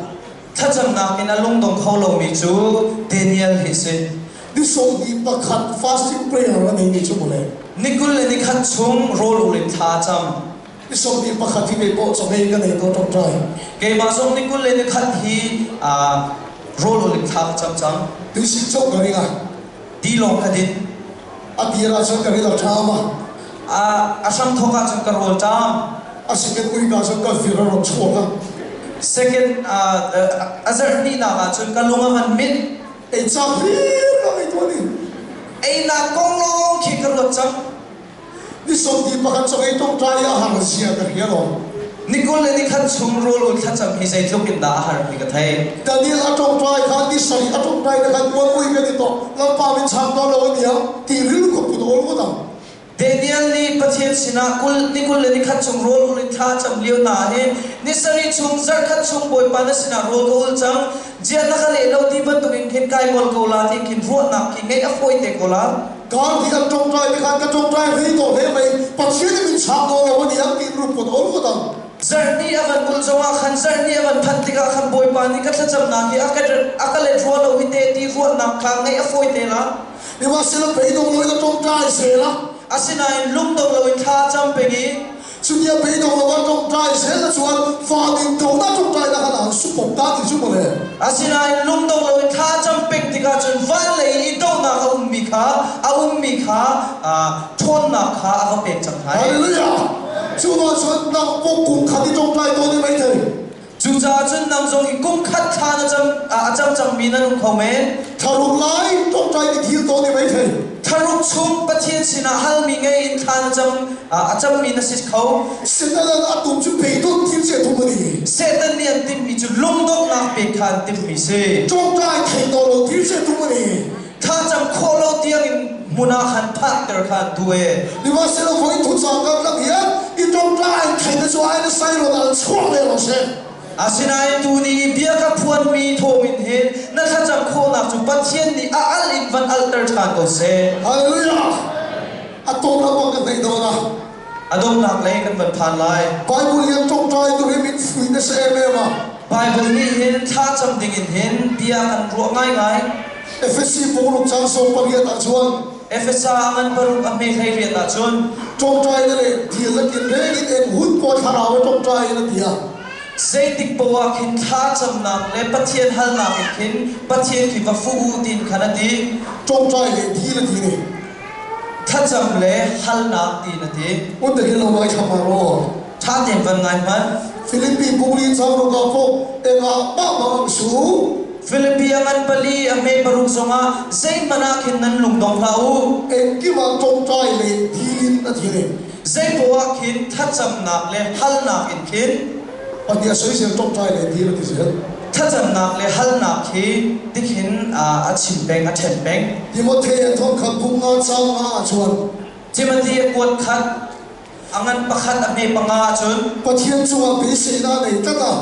Thlacamnak in a lungdong kho lomi cu Daniel hi si. Ni 21 fasting prayer a neimi cu mawle. Ni 21 chung rawl ul in thla a cam. Ni 21 hi kei pawh chawhmeh ka nei tawn ṭongṭai. Keimah zong ni 21 hi rawl ul in thla ka cam cang. Tuisik cawk ka ring ah. Ti lawng ka din. A tir ah cun ka ril a ṭham a. A hram thawk ah cun ka rawl ṭam. A second week ah cun ka vir a rawt chuak a. Second a zarh hnihnak ah cun ka lung a van mit. Ei cak hlir ka ngei tuan i. Einak kong lawng khi ka ruat cang. Ni 21 chawngei tawngtai a har zia ka hria lo. Ni 21 chung rawl ul thlacam hi zeitluk in dah a har ti ka thei. Daniel a tawngtai kha ni 7 a tawngtai na khan uan ui kan i to lampa min chang to lo ania ti ril ko put ol ngot ang. Daniel nih Pathian sinah ni 21 chung rawl ul in thla a cam lio hna hin ni 7 chung zarh khat chung Bawipa na sinah rawl ka ul cang ziah na ka leh lo ti bantuk in khin kai ngol ko la ti khin ruahnak khi ngeih a fawi te ko la. Kar ti an tawngtai te khan ka tawngtai rei to hle mai Pathian in min chang to lo ani ang ti ru put ol ngot ang. Zarh ni a van ul zongah khan zarh ni a van phanh tikah khan Bawipa nih ka thlacamnak hi a ka let rua lo hi te ti ruahnak kha ngeih a fawi te la. Sihmanhsehlaw beidong loin a ṭawngṭai zel a. Asinain lungdong loin thla a cam peng i Cutia beidong lo a ṭawngṭai zel ahcun van in donak ṭawngṭainak khan aan supop ta ti cu mawle. Asinain lungdong loin thla a cam peng tikah cun van lei i dohnak a ummi kha ṭhawnnak kha a va pek cang hna. Hallelujah! Cu cun nang pawh kum khat i ṭawngṭai tawn i maithei. Cucaah cun nang zong hi kum khat thla na cam a cam cangmi nan um kho men. Thlaruk lai ṭawngṭai i thil tawn i maithei. Thlaruk chung Pathian sinah halmi ngei in thla na cam a cammi na si kho. Satan a tum cu beidon thil che thum ani. Satan nih an timhmi cu lungdonghnak pek kha an timhmi si. Ṭawngṭai thei to lo thil che thum ani. Thla cam khawh lo tiang in hmun ah khan phakter kha an duh e. Sihmanhsehlaw voi thu cang kan lam hian i ṭawngṭai thei na cu ai na sai ron al chuak le ro se. Asinain tuni i bia ka phuanmi thawngin hin na thlacam khawhnak cu Pathian nih a al in van alter ṭhan ko seh. Hallelujah! A tom la bang kan theih dawn a. A donghnak lei kan van phan lai. Bible hian ṭawngṭai tu hi min fui na sa em em a. Bible nih hin thlacam dingin hin bia kan ruah ngaingai. Efesi puluk cang 18 ah chuan Efesa a ngan 6 a hme 18 ah cun ṭawngṭai na le dil na kin reng in eng hun ko thlarau a ṭawngṭai in a tia. Zeitik poah khin thlacamnak le Pathian halnak in khin Pathian khi va fuh u tiin khan a ti. Ṭawngṭai le dil a ti ni. Thlacam le halnak tiin a ti. Un te kin lo ngai thlam ro. Ṭha tein van ngai hmanh. Philippi bungli chang ro ka po enga ma ma su. Philippi a ngan 4 a hme 6 zongah zeihmanh ah khin nan lungdong hlah u. Engkima ṭawngṭai le dilin a ti ni. Zei poah khin thlacamnak le halnak in khin Pathian soisel ṭawngṭai le dil a ti zel. Thlacamnak le halnak khi tikhin a chim peng a ṭhen peng. Timote a thong khat bung nga cang nga ah chuan Timothy a kuat khat a ngan 1 a hme 5 ah cun Pathian cungah beiseinak nei tlat a.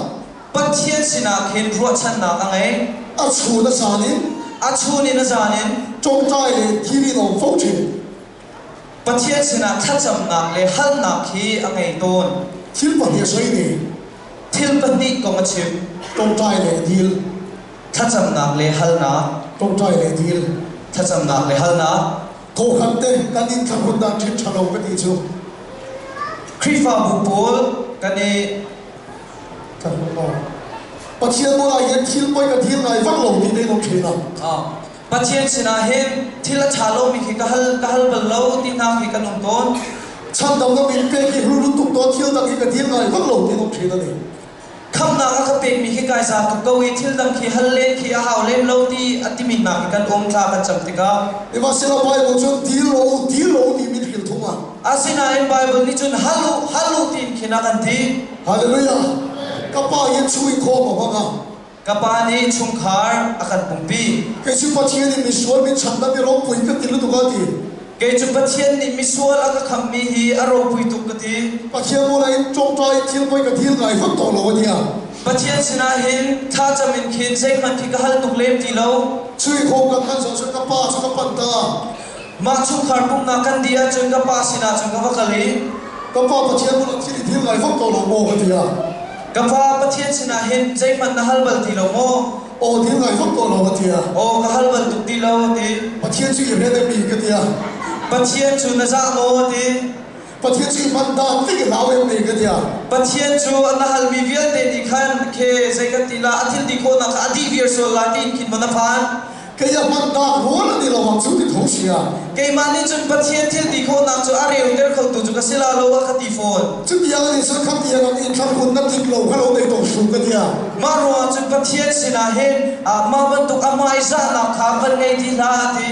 Pathian sinah khin ruahchannak a ngei. A chun a zan in a chun in a zan in ṭawngṭai le dilin a um fo ṭhin. Pathian sinah thlacamnak le halnak hi a ngei tawn. Thil pahnih a soi ni. Thil pahnih kong a chim. Ṭawngṭai le dil. Thlacamnak le halnak. Ṭawngṭai le dil. Thlacamnak le halnak. Kawhkan te kan in thlahun dan ṭhin ṭha lo ka ti cu. Khrihfabu pawl kan i thlahun lo. Pathian bulah hian thil poi ka dil ngai vak lo ti te nom ṭhin a. Pathian sinah hin thil a ṭha lomi khi ka hal bal lo ti hna khi kan um tawn. Chandam na min pek hi hru tuk to thil dang hi ka dil ngai vak lo ti nom ṭhin ani. Khamnak a ka pekmi khi kai za tuk ko i thil dang khi hal len khi a hau lem lo ti a timi hna khi kan um thla kan cam tikah. Sihmanhsehlaw Bible cun dil lo dil lo ti min hril thung a. Asinain Bible nih cun hal u hal u tiin khin a kan ti. Hallelujah. Ka pa hi chui khawm a hmang a. Ka pa nih chungkhar a kan pumpi. Kei cu Pathian nih misual min chanh i ropui ka ti lutuk a ti. Kei cu Pathian nih misual a ka khammi hi a ropui tuk ka ti. Pathian mula in ṭawngṭai thil poi ka thil ngai vak to lo a tia. Pathian sinah hin thlacam in khin zeihmanh khi ka hal tuk lem ti lo. Chui khawm kan hman zo cun ka pa cu ka pan ta. Mah chungkhar pumhnak kan di ahcun ka pa sinah cun ka va kal i Ka pa Pathian mula thil i thil ngai vak to lo maw ka tia. Ka pa Pathian sinah hin zeihmanh na hal bal ti lo maw? Aw thil ngai vak to lo ka tia. Aw ka hal bal tuk ti lo ti. Pathian cu i hren mi ka tia. Pathian cu na zah maw ti. Pathian cu i man dan tik i hlau em mi ka tia. Pathian cu na halmi vialte nih khan khe zei kan ti la a thil ti khawhnak kha a dih viar sual la tiin khin maw na phan. Kei a hman dak rual a ni lo ang chu ti tho sia. Keimah nih cun Pathian thil ti khawhnak cu a reuter khotu cu ka si la lo a ka ti fawn. Chutiang a nih cun khatiang ang inthlan hunna dik lo kha lo nei tawh suh ka tia. Mah ruangah cun Pathian sinah hin mah bantuk a hmaizahnak kha van ngei ti hlah a ti.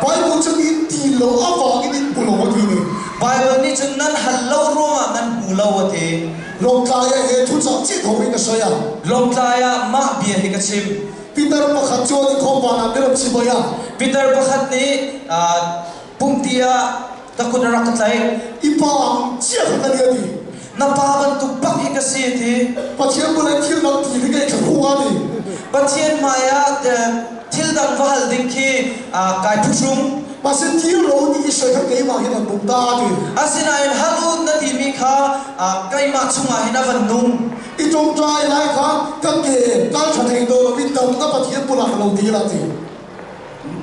Bible cun in ti lo avangin in hmu lo a ti ni. Bible nih cun nan hal lo ruangah nan hmu lo a ti. Lawngtlai ah he thucah cih tho in ka sawi a. Lawngtlai ah mah bia hi ka chim. Peter pakhat cu an i khawm van ah biaram chim oi ah. Peter pakhat nih pumti ah ka kut a rak ka tlaih. I pa ang cia kha ka ni a ti. Na pa bantuk bak hi ka si a ti. Pathian bul in thil dang ti hi ka i thla a ti. Pathian hmai ah thil dang va hal ding khi kai phuhrung. Mahse thil ro nih i soi kha keimah hin an bum ta a ti. Asinain hal u na timi kha keimah chungah hin a van nung. I ṭawngṭai lai kha ka ke kal ṭha thei dawn loin damnak Pathian bulah ka lo dil a ti.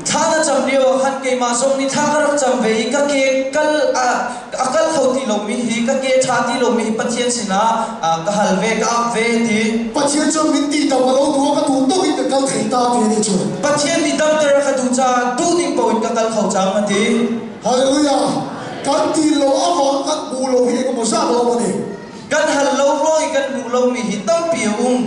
Thla na cam lio ah khan keimah zong nih thla ka rak cam ve i ka ke kal a kal kho ti lomi hi ka ke ṭha ti lomi hi Pathian sinah ka hal ve ka ap ve ti. Pathian cu min ti dam a lo duh a ka duh tuk in ka kal thei ta ti ani cu. Pathian nih damter a ka duh caah duh ning paoh in ka kal kho cang a ti. Hallelujah! Kan ti lo avang kan hmu lo hi engemaw zat a awm a ni. Kan hal lo ruang i kan hmuh lomi hi tampi a um.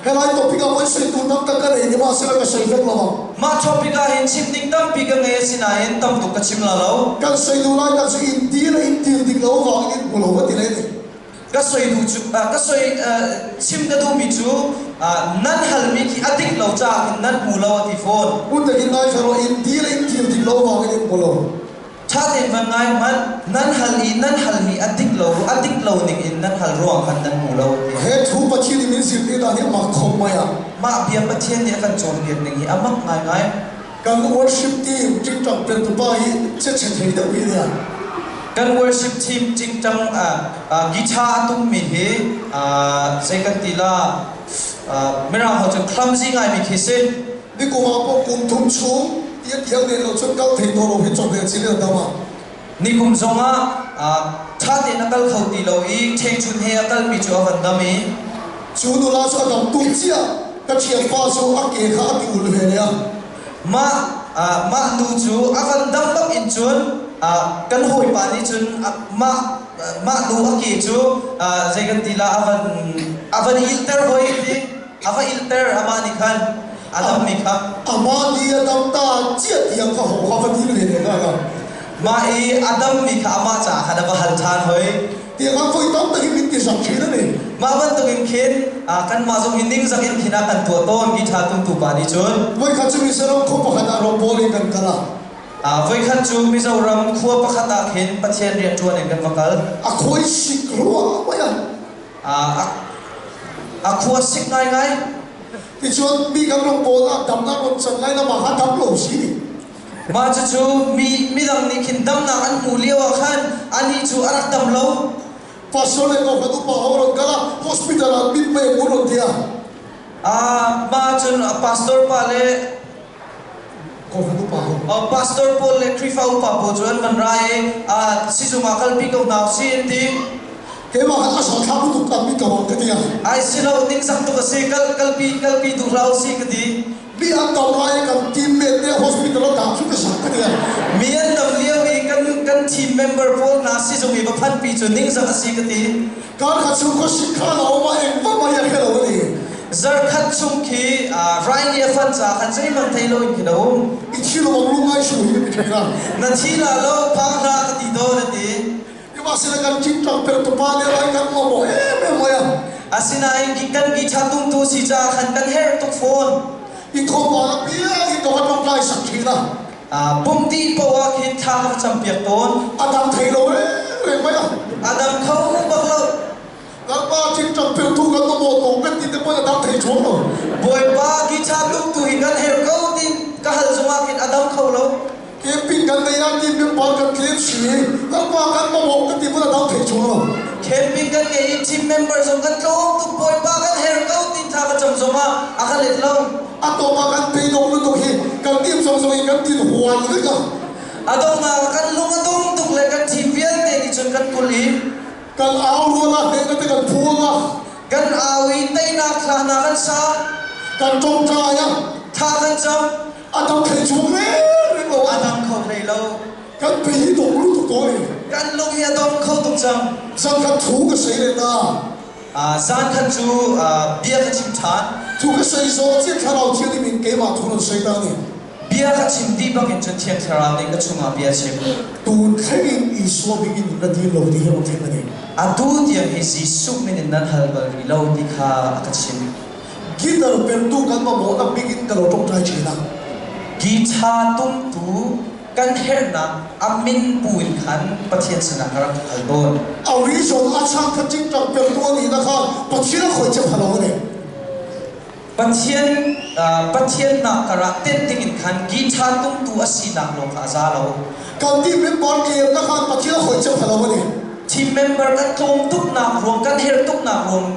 Helai topic ah voi soi tu tam tak ka nei sihmahsehlaw ka soi vek lo ang. Mah topic ah hin chim ding tampi ka ngei asinain tam tuk ka chim la lo. Kan soi duh lai tak cu in ti le in til dik lo vang in hmu lo va ti le ni. Ka soi duh cu ka soi chim ka duhmi cu nan halmi khi a dik lo caah khin nan hmu lo a ti fawn. Mun takin ngai tharo in ti le in til dik lo vang in hmu lo. Ṭha tein van ngai hmanh, nan hal i nan halmi a dik lo a dik lo ning in nan hal ruang khan nan hmu lo. He thu Pathian nih min zirtir dan hi a mak khom mai a. Mah bia Pathian nih a kan cawnpiak ning hi a mak ngaingai. Kan worship team ṭingṭang pentupa hi che thei deuh hi nia. Kan worship team ṭingṭang guitar a tummi hi zei kan ti la Mirang ho cu clumsy ngaimi khi si. Nikum ah pawh kum thum chung tiang tiang nen lo cun kal thei tawh lo hi chawhmeh chin in a dam ah. Nikum zongah ṭha tein a kal kho ti lo i ṭhengchun he a kalmi cu a van dam i Cu nula cu a dam tuk cia ka ṭhianpa cu a ke kha a ti ul ve ne a. Mah mah nu cu a van dam bak in cun kan hawipa nih cun mah mah nu a ke cu zei kan ti la a van ilter hoi ti. A va ilter amah nih khan a dammi kha. Amah nih a dam ta cia tiang kha ho kha va dil ve ne nga. Mah i a dammi kha amah caah khan a va hal ṭhan hoi. Tiang ah voi tam takin min ti sak ṭhin ani. Mah bantukin khin kanmah zong hi ningzak in khin ah kan tuah tawn mi ṭha tumtu pa nih cun. Voikhat cu Mizoram khua pakhat ah rawngbawl in kan kal ah. Voikhat cu Mizoram khua pakhat ah khin Pathian rianṭuan in kan va kal. A khuai sik rua mai ah. A khua sik ngaingai. Ticun mi kan rawng pawl ah damnak ron can lai na mah kha dam lo si ni. Mah cucu mi midang nih khin damnak an hmuh lio ah khan anih cu a rak dam lo. Pastor le ko khat upa ho ron kal ah hospital ah mit mei mu ron tia. Mah cun pastor pa le Pastor pawl le Khrihfa upa pawl cu an van ra i sizung ah kalpi ko hna usih an ti. Keimah khan a thla tuk tam mi ka ka ti. Ai si lo ningzak tuk a si kal kalpi kalpi duh hlah usih ka ti. Mi an dam lai kan team mate te hospital ah dah cu ka sak ka ti. Mi an dam lio i kan kan team member pawl hna sizung i va phanpi cu ningzak a si ka ti. Kar khat chung kho sik kha la oma eng va mai a khelo ani. Zarkhat chung khi rai nih a fan ca khan zeihmanh thei loin khin a um. I thi lo bang lungai su hi mi thei la. Na thi la lo phang hna ka ti dawn a ti. Ima sila kan king tang per tu pa le lai kan mo mo em em mai a. Asinain ki kan ki tha tung tu si ca khan kan her tuk fawn. I tho pa la pia i to tong lai sak thina. Pum ti poah khin thla ka cam piak tawn. Adam thei lo re re mai a. Adam kho bak lo. Lalpa ṭingṭang phirtu kan um aw tawng kan ti te pawh a dam thei chuang lo. Bawipa guitar tumtu hi kan herh ko ti ka hal zongah khin a dam kho lo. Camping kan nei ah team member kan tlem si. Lalpa kan mamawh kan ti pawh a dam thei chuang lo. Camping kan ngei i team member zong kan tlawm tuk Bawipa kan herh ko ti tha ka cam zongah a ka let lo. A tawp ah kan peidong lutuk hi kan team zong zong in kan tin huan vek a. A donghnak ah kan lung a dong tuk le kan team vialte nih cun kan kul i Kan au rual ah hnehna te kan phul a. Kan au i teinak thla hna kan sa. Kan ṭawngṭai a. Thla kan cam. A dam thei chung reng reng lo A a. dam kho hlei lo. Kan bei hi dawng lutuk tawh a ni. Kan lung hi a dong kho tuk cang. Zan khat thu ka sawi leh ta. Zan khat cu bia ka chim ṭhan. Thu ka sawi zawh chiah Thlarau Thianghlim in keimah thu rawn sawi ta a ni. Bia ka chim dih bangin cun Thiang Thlarau nih ka chungah bia a chim. Tun thlengin Isua bik in nun na dil lo ti hi a rawn thleng a ni. Atu tiang hi Jesuh min in nan hal bal rih lo ti kha a ka chim. Guitar pertu kan mamawhna bik in ka lo ṭawngṭai ṭhin a. Guitar tumtu kan herhnak a min pu in khan Pathian sinah ka rak hal tawn. A reason a chang kha ṭingṭang pertu a nihna kha Pathian a khawih cem halo a ni. Pathian Pathian nak karah tenh ding in khan guitar tumtu a sinak lawng kha a za lo. Kan team member tlemna khan Pathian a khawih cem halo a ni. Team member kan tlawm tuknak ruang kan herh tuknak ruang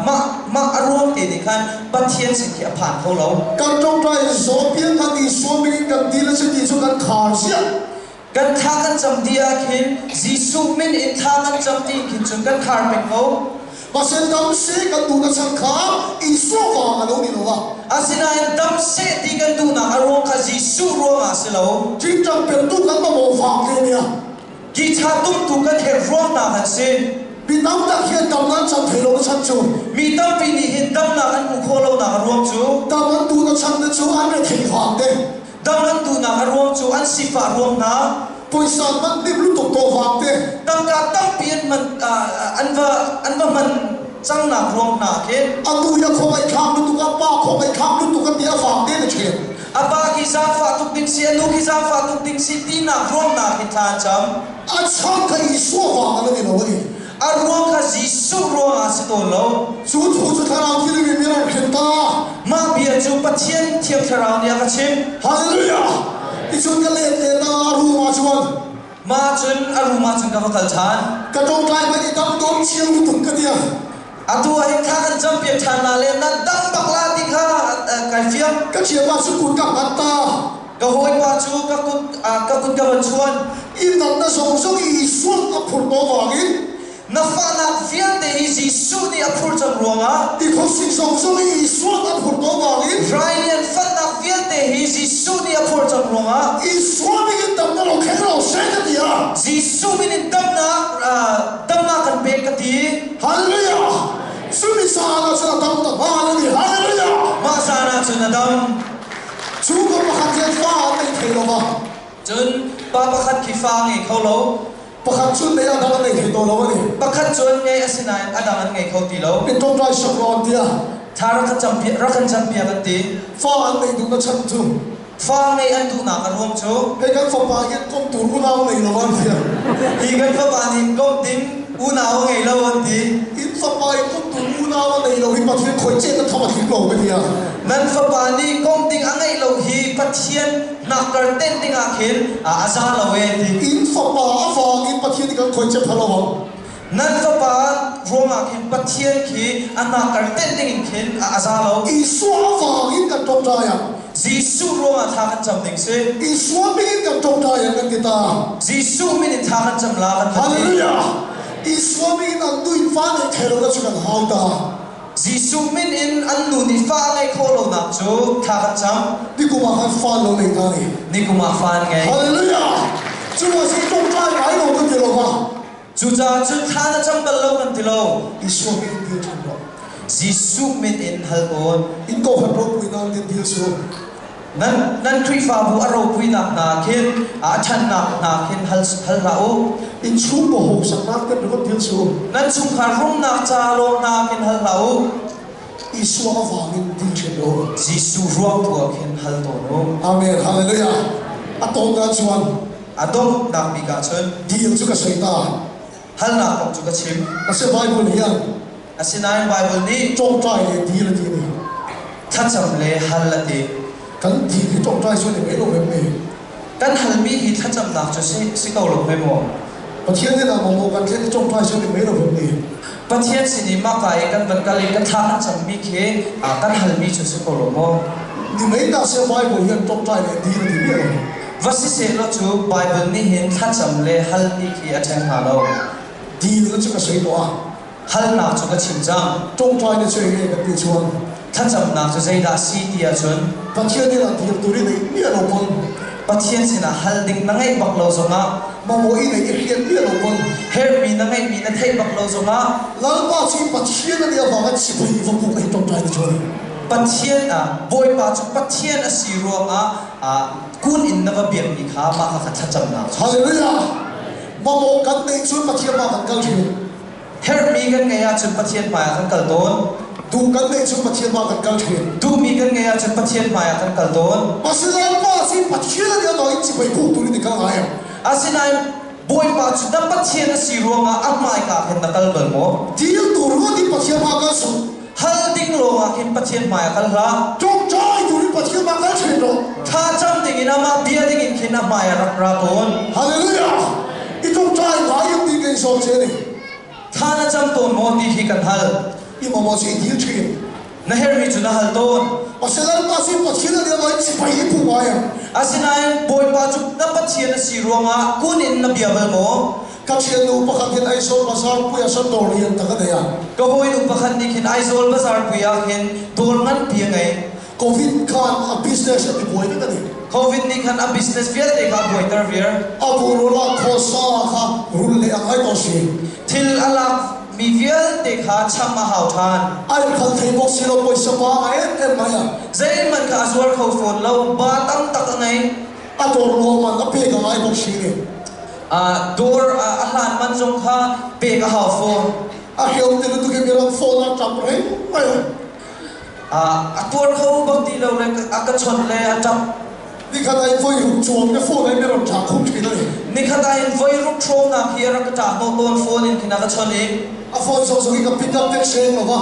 mah mah a ruang te nih khan Pathian sin khi a phan kho lo. Kan ṭawngṭai zawh piang khan Isua min in kan dil a si ti cu kan khar ziah. Kan thla kan cam dih ah khin Jesuh min in thla kan cam ti khin cun kan khar peng ko. Mahse dam seh kan duhnak chan kha Isua vang a lo ni lo va. Asinain dam seh ti kan duhnak a ruang kha Jesuh ruangah a si lo. Ṭingṭang pertu kan mamawh vang te nia. Guitar tumtu kan herh ruangnak an si. Mi tamtak hian damnak chan thei lo na chan cu. Mi tampi nih hin damnak an hmuh khawh lonak a ruang cu. Dam an duhnak chan te cu an rethei vang te. Dam an duhnak a ruang cu an sifah ruang hna. Puaisa man lim lutuk tawh vang te. Tangka tampi an man an va an va hman cangnak ruang hna khin. Atu hi a khawngaih thlak lutuk a pa khawngaih thlak lutuk a ti a vang te na ṭhen. A pa khi zaangfah tuk ding si, a nu khi zaangfah tuk ding si tinak ruangnak hi thla an cam. A chan kha Isua vang a la ni lo a ni. A ruang kha Jesuh ruangah a si tawn lo. Cu thu cu Thlarau Thianghlim in mi a rak thlen ta. Mah bia cu Pathian Thiang Thlarau nih a ka chimh. Hallelujah! Ticun ka let len ah a room ah cun Mah cun a room ah cun ka va kal ṭhan. Ka ṭawngṭai hmanh i dam dawm chiang lutuk ka ti. Atu ah hin thla kan campiak ṭhan la le na dam bak la ti kha kai fiang. Ka thianpa cu kut ka hngat ta. Ka hawipa cu ka kut ka kut ka van chuan. I natna zong zong i Isuan a phurh ko vangin na fahnak vialte hi Jesuh nih a phurh cang ruangah i khuasik zong zong i Isuan a phurh ko vangin rai nih an fannak vialte hi Jesuh nih a phurh cang ruangah Isua min in damnak lo khen lo seh ka ti ah Jesuh min in damnak damnak kan pek ka ti. Hallelujah! Cumi zan ah cun a dam tak hmaan a ni. Hallelujah! Mah zan ah cun a dam. Cu ko pakhat hian fa an nei thei lo va. Cun pa pakhat khi fa a ngei kho lo. Pakhat cu nei a dang an nei thei to lo a ni. Pakhat cu an ngei asinain a dang an ngei kho ti lo. In ṭawngṭai sak rawn tiah. Tha rak kan campiak rak kan campiak an ti. Fa an neih duh na chan cu. Fa ngei an duhnak a ruang cu. Hei kan fapa hin kom tur unau nei lo an ti. Hi kan fapa nih kom ding unau a ngei lo an ti. In fapa in kom tur unau a nei lo hi Pathian khoi chet na tham a tling lo ka ti. Nan fapa nih kom ding a ngeih lo hi Pathian hnakkar tenh dingah khin a za lo e ti. In fapa a vang in Pathian nih kan khoi chet lo ang. Nan fapa ruangah khin Pathian khi a hnakkar tenh ding in khin a za lo. Isua a vang in kan ṭawngṭai ah. Jesuh ruangah thla kan cam ding si. Isua min in kan ṭawngṭai ah kan ti ta. Jesuh min in thla kan cam la kan ti. Hallelujah! Isua min in an nu in fa neih thei lo na cu kan hau ta. Jesuh min in an nu nih fa a ngeih khawh lonak cu thla kan cam. Nikum ah khan fa lo nei ta ni. Nikum ah fa an ngei. Hallelujah! Cu a si ṭawngṭai ngai lo kan ti lo ma. Cucaah cun thla na cam bal lo kan ti lo. Isua min in dil ṭhan rawh. Jesuh min in hal awn. In kawhhran ropuinak in dil su. Nan nan Khrihfabu a ropuinak hna khin a ṭhannak hna khin hal hal hlah u. In chungkaw hosaknak te ringot dil su. Nan chungkhar rumnak ca lawng hna khin hal hlah u. Isua a vang in dil ṭhin u. Jesuh ruang tu ah khin hal tawn u. Amen. Hallelujah. A tawnnak chuan A donghnak bik ah cun dil cu ka soi ta. Halnak kong cu ka chim. Ase Bible hian Asinain Bible nih ṭawngṭai le dil a ti ni. Thlacam le hal a ti. Kan dil hi ṭawngṭai cu ni mai lo mem ni. Kan halmi hi thlacamnak cu si, si ko lo hme maw? Pathian nih maw kan thlen i ṭawngṭai cu ni mai lo mem ni. Pathian sin i maka i kan van kal i kan thla kan cammi khi kan halmi cu si ko lo maw? Ni mai ta se Bible hian ṭawngṭai le dil a ti mi lo. Va siseh law cu Bible nih hin thlacam le hal ti khi a ṭhen hnga lo. Dil na cu ka soi tuah. Halnak cu ka chim cang. Ṭawngṭai na cu nge kan ti chuan. Thlacamnak cu zeidah a si ti ahcun Pathian nih dil tur i neih miah lo pawn Pathian sinah hal ding na ngeih bak lo zongah mamawh i neih i hriat miah lo pawn herhmi na ngeihmi na theih bak lo zongah Lalpa cu Pathian a nih avanga chibai va buk a hi ṭawngṭai na chuan. Pathian ah Bawipa cu Pathian a si ruangah kun in na va biakmi kha mah kha thlacamnak cu. Hallelujah! Mamawh kan neih cun Pathian mah kan kal ṭhin. Herhmi kan ngeih ahcun Pathian hmaiah kan kal tawn. Duh kan neih cun Pathian mah kan kal ṭhin. Duhmi kan ngeih ahcun Pathian hmaiah kan kal tawn. Asinain pa cu Pathian a nih avangin chibai buk turin i kal ngai ang. Asinain Bawipa cu na Pathian a si ruangah a hmaika khin na kal bal maw? Dil tur ngawt in Pathian mah kal suh. Hal ding lawngah khin Pathian hmaiah kal hlah. Ṭawngṭai turin Pathian mah kal ṭhin rawh. Thla cam dingin amah bia dingin khin a hmaiah rak ra tawn. Hallelujah! I ṭawngṭai ngai in ti kei zawt che ni. Thla na cam tawn maw ti hi kan hal. I maw cu i dil ṭhin. Na herhmi cu na hal tawn. Asinain pa cu Pathian a nih avangin sipai i phu ngai ang. Asinain Bawipa cu na Pathian a si ruangah kun in na bia bal maw? Ka thiannu pakhat hin Aizawl bazar pui ah sawn dawr lian tak a nei a. Ka hawinu pakhat nih khin Aizawl bazar pui ah khin dawr nganpi a ngei. Covid khan a business a tibuai vek a ni. Covid nih khan a business vialte kha a buaiter viar. A bungraw lak khawsa kha rul le a ngai ko si. Thil a lak mi vialte kha cham a hau ṭhan. Ai khal thei bawk si lo poisa pa a em em mai a. Zeihmanh kha a zuar kho fawn lo, ba tam tak a ngei. A dawr ruangman a pek a ngai bawk si ni. Dawr a hlan man zong kha pek a hau fawn. A hriam te lutuk in mirang phone a ṭap reng mai. A tuar kho bak ti lo le a ka chawnh le a ṭap. Nikhat ah in voi ruk chuan ka phone ai mi ron ṭha khum ṭhin ani. Nikhat ah in voi ruk hrawngnak hi a rak ka ṭah hnawh tawn phone in khin a ka chawnh i. A phone sawk sawk i ka pick up tek seng lo va.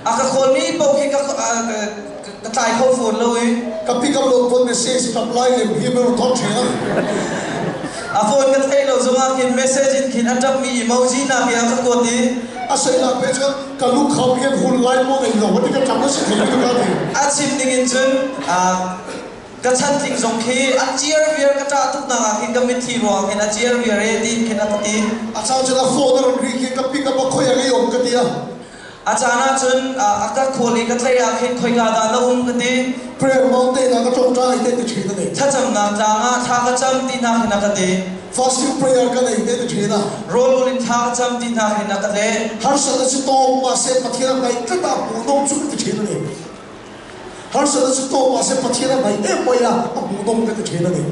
A ka call mi paoh khi ka ka tlai kho fawn lo i. Ka pick up lo phone message ṭap lai lem hi mi ron thawng ṭhin a. A phone ka theih lo zongah khin message in khin a ṭapmi emoji nak hi a ka kuat i. A seinak pe cun ka lukham hian hun lai maw nei lo ti ka ṭap na si thei mi ka ti. A chim ning in cun ka chantling zong khi a ciar viar ka ṭah tuk nak ah khin ka mitthli ruang khin a ciar viar e ti khin a ka ti. A caan cun a phone a ron ri khi ka pick up a khoi a ngei om ka ti a. A caan ah cun a ka khual i ka tlei ah khin khoika dah na um ka ti. Prayer Mountain ah ka ṭawngṭai te ti ṭhin a nei. Thlacamnak tlang ah thla ka cam ti hna khin a ka ti. Fasting prayer ka nei te ti ṭhin a. Rawl in thla ka cam ti hna khin a ka leh. Harsatna cu tawk mahse Pathian a ngaih tlat ah hmuhnawm cu ka ti ṭhin a ni. Harsatna cu tawk mahse Pathian a ngaih em mai a, a hmuhnawm ka ti ṭhin a ni.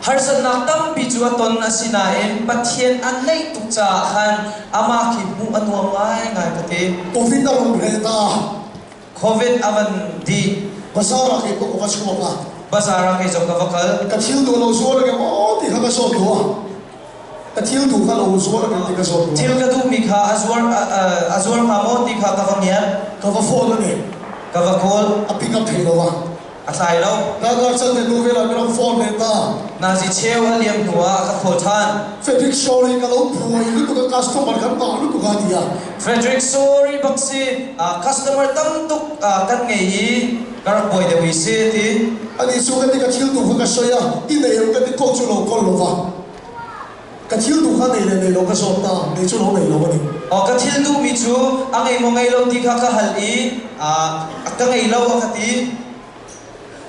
Harsatnak tampi cu a ton asinain Pathian a neih tuk caah khan amah khi hmuh a nuam ngaingai ka ti. Covid a rung re ta. Covid a van dih. Bazar ah kei pawh ka va chuak a. Bazar ah kei zong ka va kal. Ka thil duh lo zuar ke maw ti kha ka zawt duh a. Ka thil duh kha lo zuar ke ti ka zawt duh. Thil ka duhmi kha a zuar a zuar hnga maw ti kha ka va ngiat. Ka va phone a ni. Ka va call. A pick up thei lo a. A tlai lo. Nakar chan te nu velah miram phone le ta. Nazi cheu a liam hnu ah ka call ṭhan. Frederick sorry ka lo phuai lutuk a customer kan ngah lutuk a tia. Frederick sorry bak si customer tam tuk kan ngei i ka rak buai deuh i si ti. Ani cu ka ti ka thil tu kha ka soi a i nei ka ti ko cu lo kol lo va. Ka thil tu kha nei le nei lo ka zawt ta nei cu lo nei lo ani. Ka thil duhmi cu a ngei maw ngei lo ti kha ka hal i ka ngei lo a ka ti.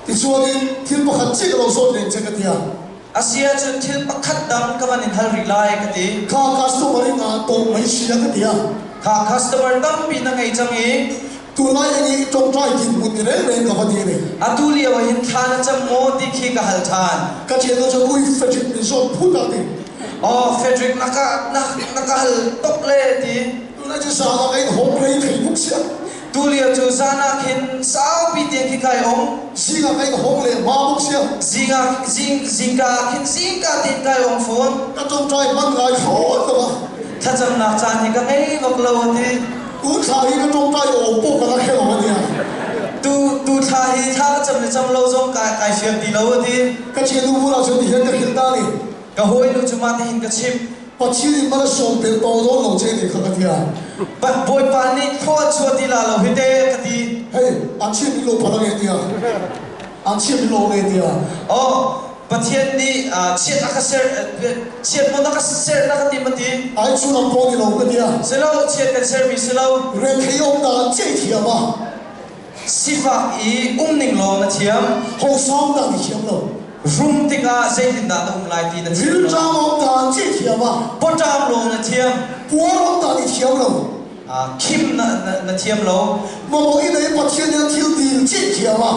Tichuan in thil pakhat chiah ka lo zawt len che ka tia. Asi ahcun thil pakhat dang ka van in hal rih lai ka ti. Kha customer in nga tawk mai sia ka tia. Kha customer tampi na ngei cang i Tunlai eng i ṭawngṭai dinhmun ni reng reng ka va ti ni. Atu lio ah hin thla na cam maw ti khi ka hal ṭhan. Ka ṭhian cu ui Frederick min zawt phut ah ti. Oh Frederick na ka na na ka hal tuk le ti. Tunlai cu zan ah ka in hong rei thei buk sia. Tu lio cu zan ah khin saupi tiang khi kai ong. Zing ah ka in hong le ma buk sia. Zing ah zing zingka ah khin zingka tein kai ong fawn. Ka ṭawngṭai hman ngai thlawt lo a. Thlacamnak caan hi ka ngei bak lo a ti. Tu thla hi ka ṭawngṭai aw pawh ka la hre lo a nia. Tu tu thla hi thla ka cam le cam lo zong kai kai fiang ti lo a ti. Ka thiannu bulah cun tihian ka hrilh ta ni. Ka hawinu cu mah tihin ka chimh. Pathian in mal a sawm pel to dawn lo che ti kha ka tia. Bawipa nih thlua chuah ti la lo hi te ka ti. Hei, an chim lo phala nge tia. An chim lo nge tia. Oh, Pathian nih chiat a ka ser chiat maw na ka ser na ka ti ma ti? Ai chu lam pawh ni lo ka tia. Silo chiat kan sermi silo. Rethei om dan che thiam a. Sifak i umning lawng na thiam. Hausa um dan i thiam lo. Rum tikah zeitindah na um lai ti na thiam lo. Rilṭam um dan ci thiam a. Pawṭam lawng na thiam. Puar um dan i thiam lo. Khim na thiam lo. Mamawh i nei Pathian nih a thil dil ci thiam a.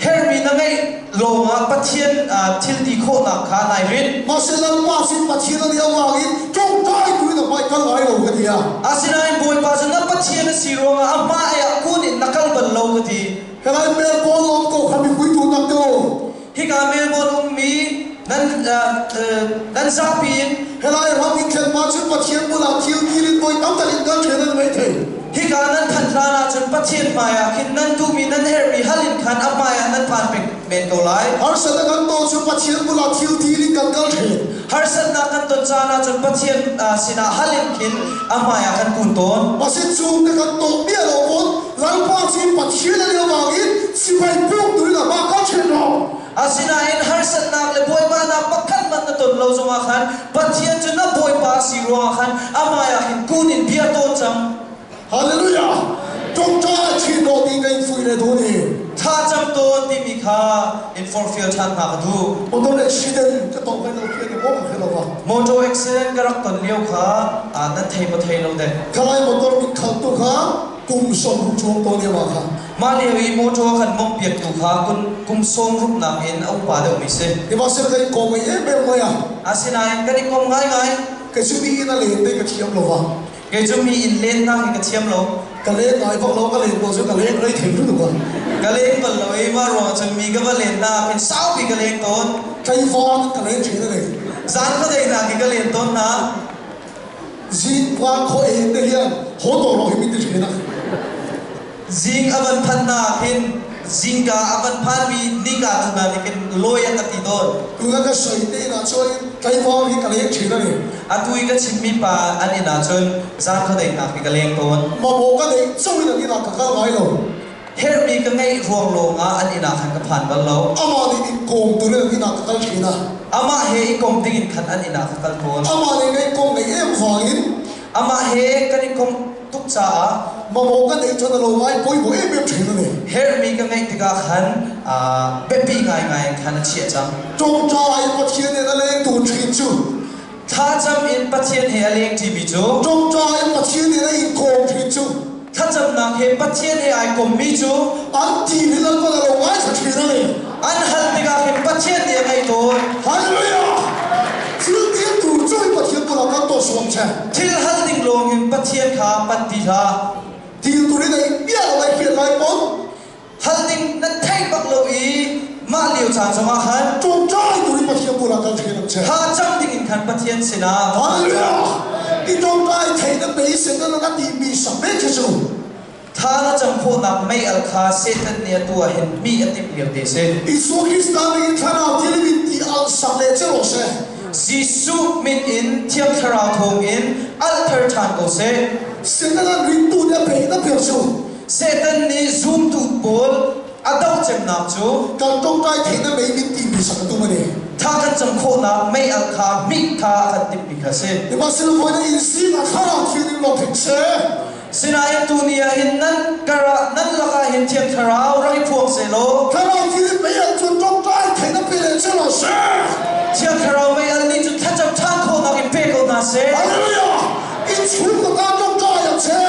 Herhmi na ngeih lawngah Pathian thil ti khawhnak kha nai rinh. Mahse Lalpa sin Pathian a nih avangin ṭawngṭai tuin a hmai kal ngai lo ka ti a. Asinain Bawipa cu na Pathian a si ruangah a hmai ah kun in na kal bal lo ka ti. Helai Melbourne um ko kha mipui duhnak te u. Hika Melbourne ummi nan nan zapi in Helai ram in thlen ma cun Pathian bulah thil dil in voi tam tak in kal ṭhen an maithei. Hika nan phanh hlan ahcun Pathian hmaiah khin nan duhmi nan herhmi hal in khan a hmaiah nan phan peng men ko lai. Harsatnak kan ton cu Pathian bulah thil dil in kan kal ṭhen. Harsatnak kan ton caan ahcun Pathian sinah hal in khin a hmaiah kan kun tawn. Mahse cu na kan tawh mi a lo pon Lalpa cu Pathian a lio bangin sipai puk turin a mah kal ṭhen rawh. Asinain harsatnak le bawipanak pakhat hmanh na ton lo zongah khan Pathian cu na Bawipa si ruangah khan a hmaiah hin kun in bia tawn cang. Hallelujah! Ṭawngṭai chin rawh ti ka in fuih le duh ni. Thlacam tawn timi kha in forhfial ṭhan hna ka duh. Motor accident ka tong kai lo khi ka ka lo va. Motor accident ka rak ton lio kha nan thei maw thei lo dek. Khalai motor min khaltu kha kum 60 chuang to ne ma kha. Mah lio i motor kan mongh piaktu kha kum 60 nakin a upa deuhmi si. Sihmanhsehlaw kan i kom em em mai a. Asinain kan i kom ngaingai. Kei cu mi inn a len te ka thiam lo va. Kei cu mi inn lennak hi ka thiam lo. Ka len ngai bak lo, ka len ko cu ka leng rei thei lu ka. Ka leng bal lo i mah ruang cun mi ka va len na khin saupi ka leng tawn. Tlaivar ka len thin a Zan khuadei hna khi ka len tawn hna. Zing pa kho e te hian ho to ro hi mi ti thin a. Zing a van phan na khin zingka a van phan mi nika tu na nih khin lawi an ka ti tawn. Tuna ka soi te na chuan tlaivar hi ka leng thin a ni. Atu i ka chimmi pa an inn ah cun zan khuadei hna khi ka leng tawn. Mamawh ka neih cho in an inn ah ka kal ngai lo. Herhmi ka ngeih ruang lawng ah an inn ah khan ka phan bal lo. Amah nih in kawm turin an inn ah ka kal thin a. Amah he i kom ding in khan an inn ah ka kal tawn. Amah nih ka i kom ngeih em vangin Amah he kan i kom tuk caah mamawh ka neih cun a lo ngai pawimawh em em thin a ni. Herhmi ka ngeih tikah khan biapi ngaingai in khan a chiah cang. Ṭawngṭai Pathian nih a leng tu ṭhin cu Thlacam in Pathian he a leng ṭimi cu Ṭawngṭai Pathian nih a in kawm ṭhin cu thlacamnak he Pathian he ai kommi cu an ti hi Lalpa na lo ngaithla ṭhin a ni. An hal tikah khin Pathian nih a ngaih tawn. Hallelujah! Thil dil tur cu Pathian bulah kan tuah suam che. Thil hal ding lawng in Pathian kha pan ti hlah. Dil tur in ei bia lo ai hriat lai pon. Hal ding na theih bak lo i mah lio caan zongah khan Ṭawngṭai tur in Pathian bulah kan ṭhin ang che. Tha cam ding in khan Pathian sinah Hallelujah! I ṭawngṭai thei na beisei na na ti mi sak ve khi cu. Tha na cam khawhnak mei al kha Satan nih a tuah hin mi a timh lio te si. Jesuh Krista nih thlarau thil in ti al sak le che rawh seh. Jesuh min in Thiang Thlarau thawng in alter ṭhan ko seh. Satan an ringtu nih a pei na per cu. Satan nih zumtu pawl a doh cemnak cu kan ṭawngṭai theihna mei min ti mi sak a tum a ni. Tha kan cam khawhnak mei al kha mih kha a kan timhmi kha si. Sihmanhsehlaw voi na in sin a thlarau thiang in lawm hek seh. Sinain tuni ah hin nan karah nan lakah hin Thiang Thlarau rak i phuang sehlaw Thlarau thiang mei al cu ṭawngṭai theihna pe le che rawh seh. Thiang Thlarau mei al nih cun thlacam ṭhan khawhnak in pe ko hna seh. Hallelujah! In chung ka ta ṭawngṭai ang che.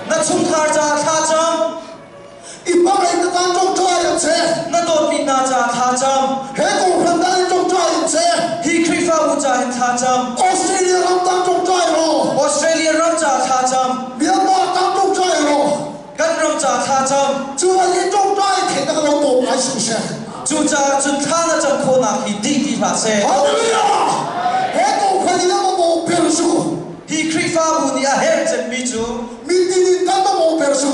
Na chungkhar caah thla cam. I hmangaih na tan ṭawngṭai ang che. Na dawtmi hna caah thla cam. He kawhhran tan in ṭawngṭai ang che. Hi Khrihfabu caah hin thla cam. Australia ram tan ṭawngṭai rawh. Australia ram caah thla cam. Myanmar tan ṭawngṭai rawh. Kan ram caah thla cam. Cu an i ṭawngṭai theih na ka lo tawp ngai suh seh. Cucaah cun thla na cam khawhnak hi dih ti hlah seh. Hallelujah! He kawhhran in a mamawh ber cu Hi Khrihfabu nih a herh cemmi cu mitin in kan mamawh ber cu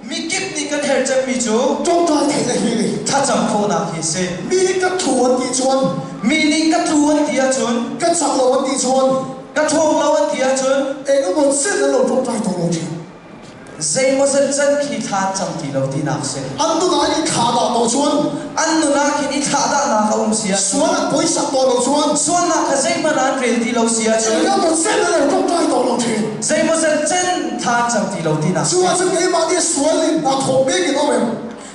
mikip nih kan herh cemmi cu ṭawngṭai theih na hi ni. Thlacam khawhnak hi si. Mi nih ka tlu an ti cun Mi nih ka tlu an ti ahcun ka cak lo an ti cun ka ṭhawng lo an ti ahcun eng emaw sin an lo ṭawngṭai tawn lo ṭhin. Zeimawzat can khi thla an cam ti lo tinak si. An nun ah i thlahdah to chuan. An nun ah khin i thlahdahnak a um si ahcun. Sual an poisak to lo chuan. Sualnak kha zeihmanh ah an rel ti lo si ahcun. Engemaw cen an lo ṭawngṭai to lo ṭhin. Zeimawzat cen thla an cam ti lo tinak Cu ahcun keimah nih sual in hna thawk bik in um em.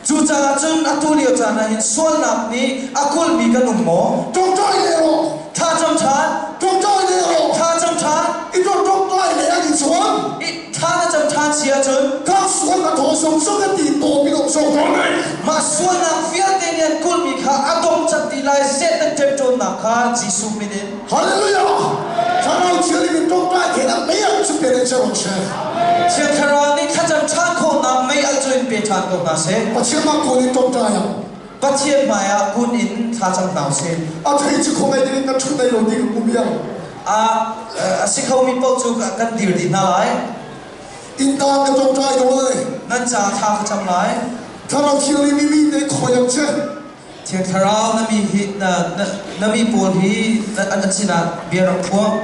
Cucaah cun atu lio caan ah hin sualnak nih a kulhmi kan um maw? Ṭawngṭai le rawh. Thla cam ṭhan. Ṭawngṭai le rawh. Thla cam ṭhan. I ṭawngṭai le an i chuan. I thla na cam ṭhan si ahcun. Ka sual na thaw sung sung ka ti tawp in um sawk Mah sualnak vialte nih an kulhmi kha a dong cat dih lai Satan ṭemṭawnnak kha Jesuh min in. Hallelujah! Thlarau Thianghlim in ṭawngṭai theihnak mei alh cu pe le rawh seh. Thiang Thlarau nih thlacam ṭhan khawhnak mei alh cu in pe ṭhan ko hna seh. Pathian mah kawl in ṭawngṭai ah. Pathian hmaiah kun in thlacam hna usih. A thei cu khuamei ding in kan ṭhut lai lo ti ka hmu biang. A a si khomi paoh cu kan dir dih hna lai. Inn ta ka ṭawngṭai dawn lai. Nan caah thla ka cam lai. Thlarau Thianghlim mi mi te khoiang che. Thiang Thlarau na mi hi na na, na mi pawl hi an sinah bia rak phuang.